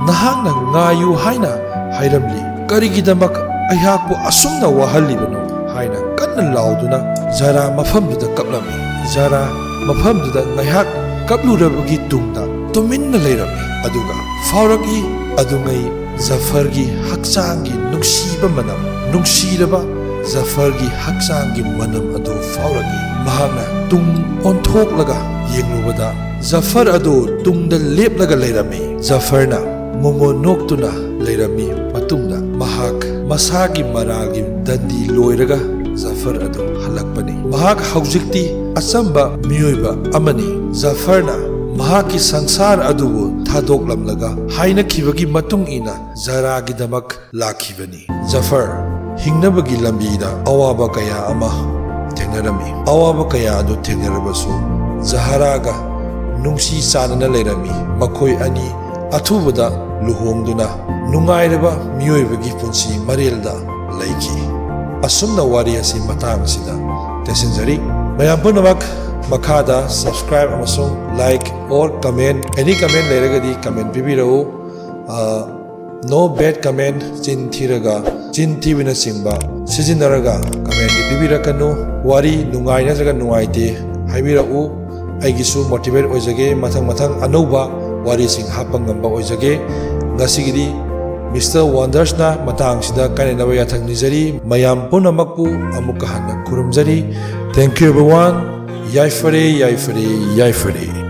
ꯅꯍꯥꯛꯅ ꯉꯥꯏꯌꯨ ꯍꯥꯏꯅ ꯍꯥꯏꯔꯝꯂꯤ? ꯀꯔꯤꯒꯤꯗꯃꯛ ꯑꯩꯍꯥꯛꯄꯨ ꯑꯁꯨꯝꯅ ꯋꯥꯍꯜꯂꯤꯕꯅꯣ?" ꯍꯥꯏꯅ ꯀꯟꯅ ꯂꯥꯎꯗꯨꯅ ꯖꯥꯔꯥ ꯃꯐꯝꯗꯨꯗ ꯀꯞꯂꯝꯃꯤ꯫ ꯖꯥꯔꯥ ꯃꯐꯝꯗꯨꯗ ꯉꯥꯏꯍꯥꯛ ꯀꯞꯂꯨꯔꯕꯒꯤ ꯇꯨꯡꯗ ꯇꯨꯃꯤꯟꯅ ꯂꯩꯔꯝꯃꯤ꯫ ꯑꯗꯨꯒ ꯐꯥꯎꯔꯛꯏ ꯑꯗꯨꯉꯩ ꯖꯐꯔꯒꯤ ꯍꯛꯆꯥꯡꯒꯤ ꯅꯨꯡꯁꯤꯕ ꯃꯅꯝ, ꯅꯨꯡꯁꯤꯔꯕ ꯖꯐꯔꯒꯤ ꯍꯛꯆꯥꯡꯒꯤ ꯃꯅꯝ ꯑꯗꯨ ꯐꯥꯎꯔꯛꯏ꯫ ꯃꯍꯥꯛꯅ ꯇꯨꯡ ꯑꯣꯟꯊꯣꯛꯂꯒ ꯌꯦꯡꯂꯨꯕꯗ ꯖꯐꯔ ꯑꯗꯨ ꯇꯨꯡꯗ ꯂꯦꯞꯂꯒ ꯂꯩꯔꯝꯃꯤ꯫ ꯖꯐꯔꯅ ꯃꯣꯃꯣꯟ ꯅꯣꯛꯇꯨꯅ ꯂꯩꯔꯝꯃꯤ꯫ ꯃꯇꯨꯡꯗ ꯃꯍꯥꯛ ꯃꯁꯥꯒꯤ ꯃꯔꯥꯜꯒꯤ ꯗꯟꯗꯤ ꯂꯣꯏꯔꯒ ꯖꯐꯔ ꯑꯗꯨ ꯍꯜꯂꯛꯄꯅꯤ꯫ ꯃꯍꯥꯛ ꯍꯧꯖꯤꯛꯇꯤ ꯑꯆꯝꯕ ꯃꯤꯑꯣꯏꯕ ꯑꯃꯅꯤ꯫ ꯖꯐꯔꯅ ꯃꯍꯥꯛꯀꯤ ꯁꯪꯁꯥꯔ ꯑꯗꯨꯕꯨ ꯊꯥꯗꯣꯛꯂꯝꯂꯒ ꯍꯥꯏꯅꯈꯤꯕꯒꯤ ꯃꯇꯨꯡ ꯏꯟꯅ ꯖꯥꯔꯥꯒꯤꯗꯃꯛ ꯂꯥꯛꯈꯤꯕꯅꯤ꯫ ꯖꯐꯔ ꯍꯤꯡꯅꯕꯒꯤ ꯂꯝꯕꯤꯗ ꯑꯋꯥꯕ ꯀꯌꯥ ꯑꯃ ꯊꯦꯡꯅꯔꯝꯃꯤ꯫ ꯑꯋꯥꯕ ꯀꯌꯥ ꯑꯗꯨ ꯊꯦꯡꯅꯔꯕꯁꯨ ꯖꯍꯔꯥꯒ ꯅꯨꯡꯁꯤ ꯆꯥꯟꯅꯅ ꯂꯩꯔꯝꯃꯤ꯫ ꯃꯈꯣꯏ ꯑꯅꯤ ꯑꯊꯨꯕꯗ ꯂꯨꯍꯣꯡꯗꯨꯅ ꯅꯨꯡꯉꯥꯏꯔꯕ ꯃꯤꯑꯣꯏꯕꯒꯤ ꯄꯨꯟꯁꯤ ꯃꯔꯦꯜꯗ ꯂꯩꯈꯤ꯫ ꯑꯁꯨꯝꯅ ꯋꯥꯔꯤ ꯑꯁꯤ ꯃꯇꯥꯡ ꯑꯁꯤꯗ ꯇꯦꯟꯁꯤꯟꯖꯔꯤ꯫ ꯃꯌꯥꯝ ꯄꯨꯝꯅꯃꯛ ꯃꯈꯥꯗ subscribe ꯑꯃꯁꯨꯡ like or comment, any comment ꯂꯩꯔꯒꯗꯤ comment ꯄꯤꯕꯤꯔꯛꯎ꯫ ꯑ, no bad comment, ꯆꯤꯟ ꯊꯤꯔꯒ, ꯆꯤꯟ ꯊꯤꯕꯅꯆꯤꯡꯕ ꯁꯤꯖꯤꯟꯅꯔꯒ comment ꯄꯤꯕꯤꯔꯛꯀꯅꯨ꯫ ꯋꯥꯔꯤ ꯅꯨꯡꯉꯥꯏ ꯅꯠꯇ꯭ꯔꯒ ꯅꯨꯡꯉꯥꯏꯇꯦ ꯍꯥꯏꯕꯤꯔꯛꯎ꯫ ꯑꯩꯒꯤꯁꯨ motivate ꯑꯣꯏꯖꯒꯦ, ꯃꯊꯪ ꯃꯊꯪ ꯑꯅꯧꯕ ꯋꯥꯔꯤꯁꯤꯡ ꯍꯥꯞꯄ ꯉꯝꯕ ꯑꯣꯏꯖꯒꯦ꯫ ꯉꯁꯤꯒꯤꯗꯤ Mister Wondersꯅ ꯃꯇꯥꯡꯁꯤꯗ ꯀꯥꯏꯅꯅꯕ ꯌꯥꯊꯪ ꯅꯤꯖꯔꯤ꯫ ꯃꯌꯥꯝ ꯄꯨꯝꯅꯃꯛꯄꯨ ꯑꯃꯨꯛꯀ ꯍꯟꯅ ꯈꯨꯔꯨꯝꯖꯔꯤ꯫ Thank you everyone. ꯌꯥꯏꯐꯔꯦ, ꯌꯥꯏꯐꯔꯦ, ꯌꯥꯏꯐꯔꯦ꯫